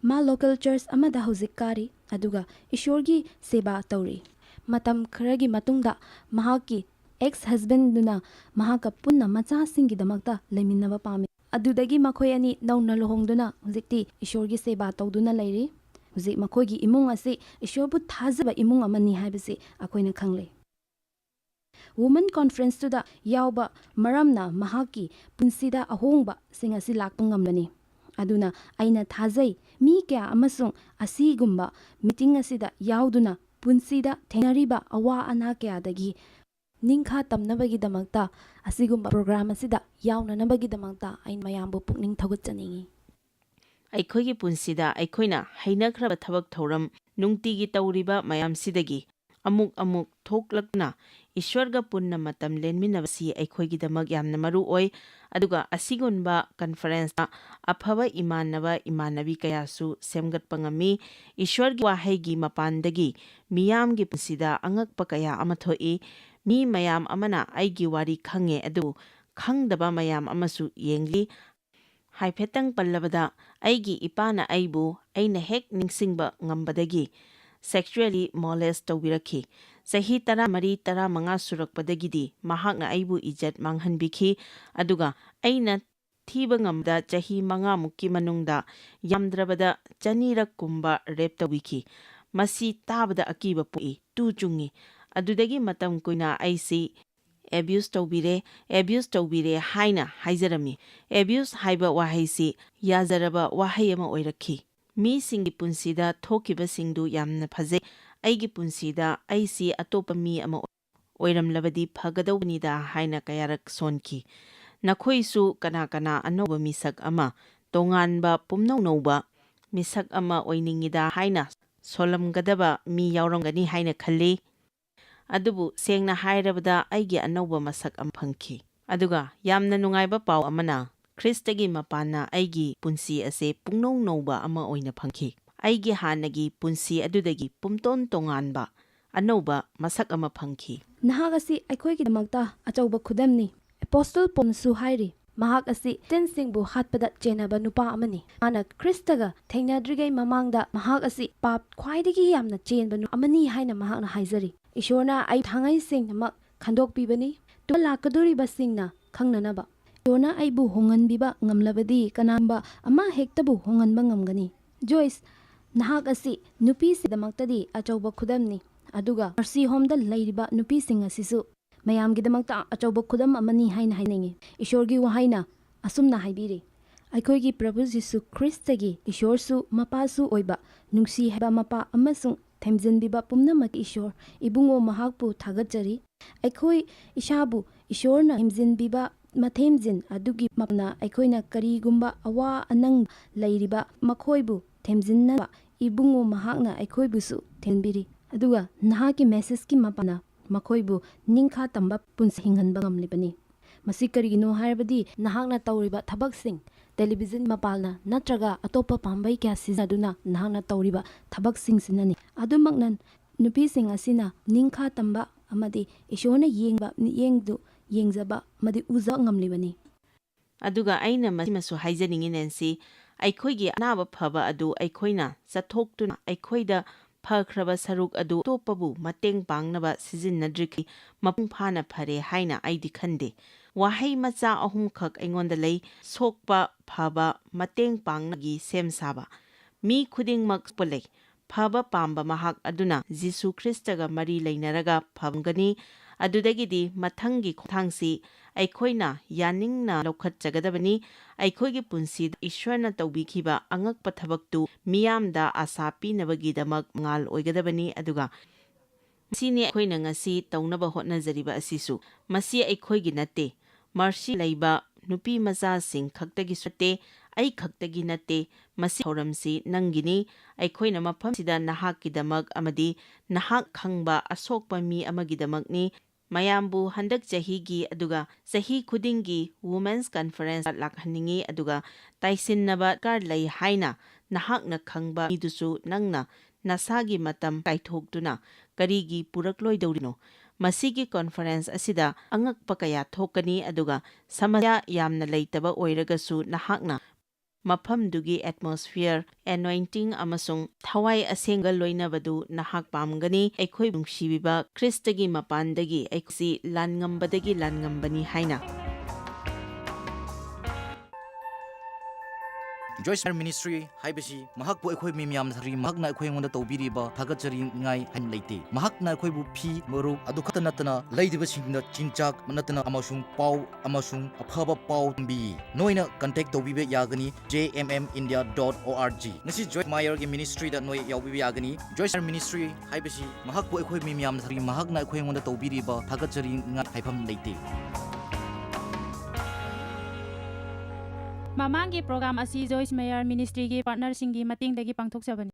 ꯃꯥ local church ꯑꯃꯗ ꯍꯧꯖꯤꯛ ꯀꯥꯔꯤ, ꯑꯗꯨꯒ ꯏꯁꯣꯔꯒꯤ ꯁꯦꯕꯥ ꯇꯧꯔꯤ꯫ ꯃꯇꯝ ꯈꯔꯒꯤ ꯃꯇꯨꯡꯗ ꯃꯍꯥꯛꯀꯤ ex husbandꯗꯨꯅ ꯃꯍꯥꯛꯀ ꯄꯨꯟꯅ ꯃꯆꯥꯁꯤꯡꯒꯤꯗꯃꯛꯇ ꯂꯩꯃꯤꯟꯅꯕ ꯄꯥꯝꯃꯤ꯫ ꯑꯗꯨꯗꯒꯤ ꯃꯈꯣꯏ ꯑꯅꯤ ꯅꯧꯅ ꯂꯨꯍꯣꯡꯗꯨꯅ ꯍꯧꯖꯤꯛꯇꯤ ꯏꯁꯣꯔꯒꯤ ꯁꯦꯕꯥ ꯇꯧꯗꯨꯅ ꯂꯩꯔꯤ꯫ ꯍꯧꯖꯤꯛ ꯃꯈꯣꯏꯒꯤ ꯏꯃꯨꯡ ꯑꯁꯤ ꯏꯁꯣꯔꯕꯨ ꯊꯥꯖꯕ ꯏꯃꯨꯡ ꯑꯃꯅꯤ ꯍꯥꯏꯕꯁꯤ ꯑꯩꯈꯣꯏꯅ ꯈꯪꯂꯦ꯫ Women conferenceꯇꯨꯗ ꯌꯥꯎꯕ ꯃꯔꯝꯅ ꯃꯍꯥꯛꯀꯤ ꯄꯨꯟꯁꯤꯗ ꯑꯍꯣꯡꯕꯁꯤꯡ ꯑꯁꯤ ꯂꯥꯛꯄ ꯉꯝꯂꯅꯤ꯫ ꯑꯗꯨꯅ ꯑꯩꯅ ꯊꯥꯖꯩ, ꯃꯤ ꯀꯌꯥ ꯑꯃꯁꯨꯡ ꯑꯁꯤꯒꯨꯝꯕ meeting ꯑꯁꯤꯗ ꯌꯥꯎꯗꯨꯅ ꯄꯨꯟꯁꯤꯗ ꯊꯦꯡꯅꯔꯤꯕ ꯑꯋꯥ ꯑꯅꯥ ꯀꯌꯥꯗꯒꯤ ꯅꯤꯡꯈꯥ ꯇꯝꯅꯕꯒꯤꯗꯃꯛꯇ, ꯑꯁꯤꯒꯨꯝꯕ program ꯑꯁꯤꯗ ꯌꯥꯎꯅꯅꯕꯒꯤꯗꯃꯛꯇ ꯑꯩ ꯃꯌꯥꯝꯕꯨ ꯄꯨꯛꯅꯤꯡ ꯊꯧꯒꯠꯆꯅꯤꯡꯏ꯫ ꯑꯩꯈꯣꯏꯒꯤ ꯄꯨꯟꯁꯤꯗ ꯑꯩꯈꯣꯏꯅ ꯍꯩꯅꯈ꯭ꯔꯕ ꯊꯕꯛ ꯊꯧꯔꯝ ꯅꯨꯡꯇꯤꯒꯤ ꯇꯧꯔꯤꯕ ꯃꯌꯥꯝꯁꯤꯗꯒꯤ ꯑꯃꯨꯛ ꯑꯃꯨꯛ ꯊꯣꯛꯂꯛꯇꯨꯅ ꯏꯁ꯭ꯋꯔꯒ ꯄꯨꯟꯅ ꯃꯇꯝ ꯂꯦꯟꯃꯤꯟꯅꯕꯁꯤ ꯑꯩꯈꯣꯏꯒꯤꯗꯃꯛ ꯌꯥꯝꯅ ꯃꯔꯨ ꯑꯣꯏ꯫ ꯑꯗꯨꯒ ꯑꯁꯤꯒꯨꯝꯕ conferenceꯇ ꯑꯐꯕ ꯏꯃꯥꯟꯅꯕ ꯏꯃꯥꯟꯅꯕꯤ ꯀꯌꯥꯁꯨ ꯁꯦꯝꯒꯠꯄ ꯉꯝꯃꯤ꯫ ꯏꯁ꯭ꯋꯔꯒꯤ ꯋꯥꯍꯩꯒꯤ ꯃꯄꯥꯟꯗꯒꯤ ꯃꯤꯌꯥꯝꯒꯤ ꯄꯨꯟꯁꯤꯗ ꯑꯉꯛꯄ ꯀꯌꯥ ꯑꯃ ꯊꯣꯛꯏ꯫ ꯃꯤ ꯃꯌꯥꯝ ꯑꯃꯅ ꯑꯩꯒꯤ ꯋꯥꯔꯤ ꯈꯪꯉꯦ, ꯑꯗꯨꯕꯨ ꯈꯪꯗꯕ ꯃꯌꯥꯝ ꯑꯃꯁꯨ ꯌꯦꯡꯂꯤ꯫ ꯍꯥꯏꯐꯦꯠꯇꯪ ꯄꯜꯂꯕꯗ, ꯑꯩꯒꯤ ꯏꯄꯥꯅ ꯑꯩꯕꯨ ꯑꯩꯅ ꯍꯦꯛ ꯅꯤꯡꯁꯤꯡꯕ ꯉꯝꯕꯗꯒꯤ sexually molest ꯇꯧꯕꯤꯔꯛꯈꯤ꯫ ꯆꯍꯤ ꯇꯔꯥꯃꯔꯤ, ꯇꯔꯥꯃꯉꯥ ꯁꯨꯔꯛꯄꯗꯒꯤꯗꯤ ꯃꯍꯥꯛꯅ ꯑꯩꯕꯨ ꯏꯖꯠ ꯃꯥꯡꯍꯟꯕꯤꯈꯤ, ꯑꯗꯨꯒ ꯑꯩꯅ ꯊꯤꯕ ꯉꯝꯕꯗ ꯆꯍꯤ ꯃꯉꯥꯃꯨꯛꯀꯤ ꯃꯅꯨꯡꯗ ꯌꯥꯝꯗ꯭ꯔꯕꯗ ꯆꯅꯤꯔꯛ ꯀꯨꯝꯕ rape ꯇꯧꯕꯤꯈꯤ꯫ ꯃꯁꯤ ꯇꯥꯕꯗ ꯑꯀꯤꯕ ꯄꯣꯛꯏ, ꯇꯨ ꯆꯨꯡꯏ꯫ ꯑꯗꯨꯗꯒꯤ ꯃꯇꯝ ꯀꯨꯏꯅ ꯑꯩꯁꯤ ꯑꯦꯕ꯭ꯌꯨꯁ ꯇꯧꯕꯤꯔꯦ, ꯑꯦꯕ꯭ꯌꯨꯁ ꯇꯧꯕꯤꯔꯦ ꯍꯥꯏꯅ ꯍꯥꯏꯖꯔꯝꯃꯤ꯫ ꯑꯦꯕ꯭ꯌꯨꯁ ꯍꯥꯏꯕ ꯋꯥꯍꯩꯁꯤ ꯌꯥꯖꯔꯕ ꯋꯥꯍꯩ ꯑꯃ ꯑꯣꯏꯔꯛꯈꯤ꯫ ꯃꯤꯁꯤꯡꯒꯤ ꯄꯨꯟꯁꯤꯗ ꯊꯣꯛꯈꯤꯕꯁꯤꯡꯗꯨ ꯌꯥꯝꯅ ꯐꯖꯩ꯫ ꯑꯩꯒꯤ ꯄꯨꯟꯁꯤꯗ ꯑꯩꯁꯤ ꯑꯇꯣꯞꯄ ꯃꯤ ꯑꯃ ꯑꯣꯏꯔꯝꯂꯕꯗꯤ ꯐꯒꯗꯧꯕꯅꯤꯗ ꯍꯥꯏꯅ ꯀꯌꯥꯔꯛ ꯁꯣꯟꯈꯤ꯫ ꯅꯈꯣꯏꯁꯨ ꯀꯅꯥ ꯀꯅꯥ ꯑꯅꯧꯕ ꯃꯤꯁꯛ ꯑꯃ, ꯇꯣꯉꯥꯟꯕ ꯄꯨꯝꯅꯧ ꯅꯧꯕ ꯃꯤꯁꯛ ꯑꯃ ꯑꯣꯏꯅꯤꯡꯉꯤꯗ ꯍꯥꯏꯅ ꯁꯣꯜꯂꯝꯒꯗꯕ ꯃꯤ ꯌꯥꯎꯔꯝꯒꯅꯤ ꯍꯥꯏꯅ ꯈꯜꯂꯤ꯫ ꯑꯗꯨꯕꯨ ꯁꯦꯡꯅ ꯍꯥꯏꯔꯕꯗ ꯑꯩꯒꯤ ꯑꯅꯧꯕ ꯃꯁꯛ ꯑꯃ ꯐꯪꯈꯤ꯫ ꯑꯗꯨꯒ ꯌꯥꯝꯅ ꯅꯨꯡꯉꯥꯏꯕ ꯄꯥꯎ ꯑꯃꯅ, ꯈ꯭ꯔꯤꯁꯇꯒꯤ ꯃꯄꯥꯟꯅ ꯑꯩꯒꯤ ꯄꯨꯟꯁꯤ ꯑꯁꯦ ꯄꯨꯡꯅꯧ ꯅꯧꯕ ꯑꯃ ꯑꯣꯏꯅ ꯐꯪꯈꯤ꯫ ꯑꯩꯒꯤ ꯍꯥꯟꯅꯒꯤ ꯄꯨꯟꯁꯤ ꯑꯗꯨꯗꯒꯤ ꯄꯨꯝꯇꯣꯟ ꯇꯣꯉꯥꯟꯕ ꯑꯅꯧꯕ ꯃꯁꯛ ꯑꯃ ꯐꯪꯈꯤ꯫ ꯅꯍꯥꯛ ꯑꯁꯤ ꯑꯩꯈꯣꯏꯒꯤꯗꯃꯛꯇ ꯑꯆꯧꯕ ꯈꯨꯗꯝꯅꯤ꯫ ꯑꯦꯄꯣꯁꯇꯜ ꯄꯣꯜꯅꯁꯨ ꯍꯥꯏꯔꯤ, ꯃꯍꯥꯛ ꯑꯁꯤ ꯁꯦꯇꯟꯁꯤꯡꯕꯨ ꯍꯥꯠꯄꯗ ꯆꯦꯟꯅꯕ ꯅꯨꯄꯥ ꯑꯃꯅꯤ꯫ ꯃꯥꯅ ꯈ꯭ꯔꯤꯁꯇꯒ ꯊꯦꯡꯅꯗ꯭ꯔꯤꯉꯩ ꯃꯃꯥꯡꯗ ꯃꯍꯥꯛ ꯑꯁꯤ ꯄꯥꯞ ꯈ꯭ꯋꯥꯏꯗꯒꯤ ꯌꯥꯝꯅ ꯆꯦꯟꯕ ꯅꯨ-, ꯑꯃꯅꯤ ꯍꯥꯏꯅ ꯃꯍꯥꯛꯅ ꯍꯥꯏꯖꯔꯤ꯫ ꯏꯁꯣꯔꯅ ꯑꯩ ꯊꯥꯡꯉꯩꯁꯦꯡꯅꯃꯛ ꯈꯟꯗꯣꯛꯄꯤꯕꯅꯤ, ꯇꯨꯡꯗ ꯂꯥꯛꯀꯗꯧꯔꯤꯕꯁꯤꯡꯅ ꯈꯪꯅꯅꯕ꯫ ꯏꯁꯣꯔꯅ ꯑꯩꯕꯨ ꯍꯣꯡꯍꯟꯕꯤꯕ ꯉꯝꯂꯕꯗꯤ ꯀꯅꯥꯒꯨꯝꯕ ꯑꯃ ꯍꯦꯛꯇꯕꯨ ꯍꯣꯡꯍꯟꯕ ꯉꯝꯒꯅꯤ꯫ ꯖꯣꯏꯁ, ꯅꯍꯥꯛ ꯑꯁꯤ ꯅꯨꯄꯤꯁꯤꯡꯒꯤꯗꯃꯛꯇꯗꯤ ꯑꯆꯧꯕ ꯈꯨꯗꯝꯅꯤ, ꯑꯗꯨꯒ ꯅꯔꯁꯤ ꯍꯣꯝꯗ ꯂꯩꯔꯤꯕ ꯅꯨꯄꯤꯁꯤꯡ ꯑꯁꯤꯁꯨ ꯃꯌꯥꯝꯒꯤꯗꯃꯛꯇ ꯑꯆꯧꯕ ꯈꯨꯗꯝ ꯑꯃꯅꯤ ꯍꯥꯏꯅ ꯍꯥꯏꯅꯤꯡꯏ꯫ ꯏꯁꯣꯔꯒꯤ ꯋꯥꯍꯩꯅ ꯑꯁꯨꯝꯅ ꯍꯥꯏꯕꯤꯔꯤ, ꯑꯩꯈꯣꯏꯒꯤ ꯄ꯭ꯔꯚꯨ ꯖꯤꯁꯨ ꯈ꯭ꯔꯤꯁꯇꯒꯤ ꯏꯁꯣꯔꯁꯨ ꯃꯄꯥꯁꯨ ꯑꯣꯏꯕ, ꯅꯨꯡꯁꯤ ꯍꯥꯏꯕ ꯃꯄꯥ ꯑꯃꯁꯨꯡ ꯊꯦꯝꯖꯤꯟꯕꯤꯕ ꯄꯨꯝꯅꯃꯛꯀꯤ ꯏꯁꯣꯔ ꯏꯕꯨꯡꯉꯣ ꯃꯍꯥꯛꯄꯨ ꯊꯥꯒꯠꯆꯔꯤ꯫ ꯑꯩꯈꯣꯏ ꯏꯁꯥꯕꯨ ꯏꯁꯣꯔꯅ ꯊꯦꯝꯖꯤꯟꯕꯤꯕ ꯃꯊꯦꯝꯖꯤꯟ ꯑꯗꯨꯒꯤ ꯃꯄꯥꯅ ꯑꯩꯈꯣꯏꯅ ꯀꯔꯤꯒꯨꯝꯕ ꯑꯋꯥ ꯑꯅꯪ ꯂꯩꯔꯤꯕ ꯃꯈꯣꯏꯕꯨ ꯊꯦꯝꯖꯤꯟꯅꯕ ꯏꯕꯨꯡꯉꯣ ꯃꯍꯥꯛꯅ ꯑꯩꯈꯣꯏꯕꯨꯁꯨ ꯊꯦꯝꯕꯤꯔꯤ꯫ ꯑꯗꯨꯒ ꯅꯍꯥꯛꯀꯤ ꯃꯦꯁꯦꯖꯀꯤ ꯃꯄꯥꯅ ꯃꯈꯣꯏꯕꯨ ꯅꯤꯡꯈꯥ ꯇꯝꯕ ꯄꯨꯟꯁꯤ ꯍꯤꯡꯍꯟꯕ ꯉꯝꯂꯤꯕꯅꯤ꯫ ꯃꯁꯤ ꯀꯔꯤꯒꯤꯅꯣ ꯍꯥꯏꯔꯕꯗꯤ ꯅꯍꯥꯛꯅ ꯇꯧꯔꯤꯕ ꯊꯕꯛꯁꯤꯡ, ꯇꯦꯂꯤꯚꯤꯖꯟ ꯃꯄꯥꯜꯅ ꯅꯠꯇ꯭ꯔꯒ ꯑꯇꯣꯞꯄ ꯄꯥꯝꯕꯩ ꯀꯌꯥ ꯁꯤꯖꯤꯟꯅꯗꯨꯅ ꯅꯍꯥꯛꯅ ꯇꯧꯔꯤꯕ ꯊꯕꯛꯁꯤꯡꯁꯤꯅꯅꯤ꯫ ꯑꯗꯨꯃꯛꯅ ꯅꯨꯄꯤꯁꯤꯡ ꯑꯁꯤꯅ ꯅꯤꯡꯈꯥ ꯇꯝꯕ ꯑꯃꯗꯤ ꯏꯁꯣꯔꯅ ꯌꯦꯡꯕ ꯃꯤꯠꯌꯦꯡꯗꯨ ꯌꯦꯡꯖꯕ ꯑꯃꯗꯤ ꯎꯖꯕ ꯉꯝꯂꯤꯕꯅꯤ꯫ ꯑꯗꯨꯒ ꯑꯩꯅ ꯃꯁꯤꯃꯁꯨ ꯍꯥꯏꯖꯅꯤꯡꯉꯤ, ꯅꯦꯟꯁꯤ, ꯑꯩꯈꯣꯏꯒꯤ ꯑꯅꯥꯕ ꯐꯕ ꯑꯗꯨ ꯑꯩꯈꯣꯏꯅ ꯆꯠꯊꯣꯛꯇꯨꯅ ꯑꯩꯈꯣꯏꯗ ꯐꯈ꯭ꯔꯕ ꯁꯔꯨꯛ ꯑꯗꯨ ꯑꯇꯣꯞꯄꯕꯨ ꯃꯇꯦꯡ ꯄꯥꯡꯅꯕ ꯁꯤꯖꯤꯟꯅꯗ꯭ꯔꯤꯈꯩ ꯃꯄꯨꯡ ꯐꯥꯅ ꯐꯔꯦ ꯍꯥꯏꯅ ꯑꯩꯗꯤ ꯈꯟꯗꯦ꯫ ꯋꯥꯍꯩ ꯃꯆꯥ ꯑꯍꯨꯝꯈꯛ ꯑꯩꯉꯣꯟꯗ ꯂꯩ: ꯁꯣꯛꯄ, ꯐꯕ, ꯃꯇꯦꯡ ꯄꯥꯡꯅꯕꯒꯤ ꯁꯦꯝ ꯁꯥꯕ꯫ ꯃꯤ ꯈꯨꯗꯤꯡꯃꯛ ꯁꯣꯛꯄ ꯂꯩ꯫ ꯐꯕ ꯄꯥꯝꯕ ꯃꯍꯥꯛ ꯑꯗꯨꯅ ꯖꯤꯁꯨ ꯈ꯭ꯔꯤꯁꯇꯒ ꯃꯔꯤ ꯂꯩꯅꯔꯒ ꯐꯪꯒꯅꯤ꯫ ꯑꯗꯨꯗꯒꯤꯗꯤ ꯃꯊꯪꯒꯤ ꯈꯣꯡꯊꯥꯡꯁꯤ ꯑꯩꯈꯣꯏꯅ ꯌꯥꯅꯤꯡꯅ ꯂꯧꯈꯠꯆꯒꯗꯕꯅꯤ꯫ ꯑꯩꯈꯣꯏꯒꯤ ꯄꯨꯟꯁꯤꯗ ꯏꯁ꯭ꯋꯔꯅ ꯇꯧꯕꯤꯈꯤꯕ ꯑꯉꯛꯄ ꯊꯕꯛꯇꯨ ꯃꯤꯌꯥꯝꯗ ꯑꯥꯁꯥ ꯄꯤꯅꯕꯒꯤꯗꯃꯛ ꯃꯉꯥꯜ ꯑꯣꯏꯒꯗꯕꯅꯤ꯫ ꯑꯗꯨꯒ ꯃꯁꯤꯅꯤ ꯑꯩꯈꯣꯏꯅ ꯉꯁꯤ ꯇꯧꯅꯕ ꯍꯣꯠꯅꯖꯔꯤꯕ ꯑꯁꯤꯁꯨ꯫ ꯃꯁꯤ ꯑꯩꯈꯣꯏꯒꯤ ꯅꯠꯇꯦ꯫ ꯃꯔꯁꯤ ꯂꯩꯕ ꯅꯨꯄꯤ ꯃꯆꯥꯁꯤꯡ ꯈꯛꯇꯒꯤꯁꯨ ꯅꯠꯇꯦ, ꯑꯩ ꯈꯛꯇꯒꯤ ꯅꯠꯇꯦ꯫ ꯃꯁꯤ ꯊꯧꯔꯝꯁꯤ ꯅꯪꯒꯤꯅꯤ꯫ ꯑꯩꯈꯣꯏꯅ ꯃꯐꯝꯁꯤꯗ ꯅꯍꯥꯛꯀꯤꯗꯃꯛ ꯑꯃꯗꯤ ꯅꯍꯥꯛ ꯈꯪꯕ ꯑꯁꯣꯛꯄ ꯃꯤ ꯑꯃꯒꯤꯗꯃꯛꯅꯤ꯫ ꯃꯌꯥꯝꯕꯨ ꯍꯟꯗꯛ ꯆꯍꯤꯒꯤ ꯑꯗꯨꯒ ꯆꯍꯤ ꯈꯨꯗꯤꯡꯒꯤ Women's Conference ꯂꯥꯛꯍꯟꯅꯤꯡꯏ, ꯑꯗꯨꯒ ꯇꯥꯏꯁꯤꯟꯅꯕ ꯗꯔꯀꯥꯔ ꯂꯩ ꯍꯥꯏꯅ ꯅꯍꯥꯛꯅ ꯈꯪꯕ ꯃꯤꯗꯨꯁꯨ ꯅꯪꯅ ꯅꯁꯥꯒꯤ ꯃꯇꯝ ꯀꯥꯏꯊꯣꯛꯇꯨꯅ ꯀꯔꯤꯒꯤ ꯄꯨꯔꯛꯂꯣꯏꯗꯧꯔꯤꯅꯣ? ꯃꯁꯤꯒꯤ conference ꯑꯁꯤꯗ ꯑꯉꯛꯄ ꯀꯌꯥ ꯊꯣꯛꯀꯅꯤ, ꯑꯗꯨꯒ ꯁꯃꯁ꯭ꯌꯥ ꯌꯥꯝꯅ ꯂꯩꯇꯕ ꯑꯣꯏꯔꯒꯁꯨ ꯅꯍꯥꯛꯅ ꯃꯐꯝꯗꯨꯒꯤ atmosphere, anointing ꯑꯃꯁꯨꯡ ꯊꯋꯥꯏ ꯑꯁꯦꯡꯕ ꯂꯣꯏꯅꯕꯗꯨ ꯅꯍꯥꯛ ꯄꯥꯝꯒꯅꯤ꯫ ꯑꯩꯈꯣꯏ ꯅꯨꯡꯁꯤꯕꯤꯕ ꯈ꯭ꯔꯤꯁꯇꯒꯤ ꯃꯄꯥꯟꯗꯒꯤ ꯑꯩꯈꯣꯏꯁꯤ ꯂꯥꯟꯉꯝꯕꯗꯒꯤ ꯂꯥꯟꯉꯝꯕꯅꯤ ꯍꯥꯏꯅ꯫ Joyce Meyer Ministry ꯍꯥꯏꯕꯁꯤ ꯃꯍꯥꯛꯄꯨ ꯑꯩꯈꯣꯏ ꯃꯤ ꯃꯌꯥꯝꯅ ꯊꯥꯒꯠꯆꯔꯤ, ꯃꯍꯥꯛꯅ ꯑꯩꯈꯣꯏ ꯑꯩꯉꯣꯟꯗ ꯇꯧꯕꯤꯔꯤꯕ ꯊꯥꯒꯠꯆꯅꯤꯡꯉꯥꯏ ꯍꯥꯏꯅ ꯂꯩꯇꯦ꯫ ꯃꯍꯥꯛꯅ ꯑꯩꯈꯣꯏꯕꯨ ꯐꯤ, ꯃꯔꯨꯞ ꯑꯗꯨ ꯈꯛꯇ ꯅꯠꯇꯅ ꯂꯩꯔꯤꯕꯁꯤꯡꯗ ꯆꯤꯟꯖꯥꯛ ꯅꯠꯇꯅ ꯑꯃꯁꯨꯡ ꯄꯥꯎ ꯑꯃꯁꯨꯡ ꯑꯐꯕ ꯄꯥꯎ ꯇꯝꯕꯤ꯫ ꯅꯣꯏꯅ contact ꯇꯧꯕꯤꯕ ꯌꯥꯒꯅꯤ J M M India dot O R G꯫ ꯉꯁꯤ Joyce Meyer ꯒꯤ ministry ꯗ ꯅꯣꯏ ꯌꯥꯎꯕꯤꯕ ꯌꯥꯒꯅꯤ꯫ Joyce Meyer Ministry ꯍꯥꯏꯕꯁꯤ ꯃꯍꯥꯛꯄꯨ ꯑꯩꯈꯣꯏ ꯃꯤ ꯃꯌꯥꯝꯅ ꯊꯥꯒꯠꯆꯔꯤ, ꯃꯍꯥꯛꯅ ꯑꯩꯈꯣꯏ ꯑꯩꯉꯣꯟꯗ ꯇꯧꯕꯤꯔꯤꯕ ꯊꯥꯒꯠꯆꯅꯤꯡꯉꯥꯏ ꯍꯥꯏꯐꯝ ꯂꯩꯇꯦ꯫ ꯃꯃꯥꯡꯒꯤ program ꯑꯁꯤ Joyce Meyer Ministry ꯒꯤ partner ꯁꯤꯡꯒꯤ ꯃꯇꯦꯡꯗꯒꯤ ꯄꯥꯡꯊꯣꯛꯆꯕꯅꯤ꯫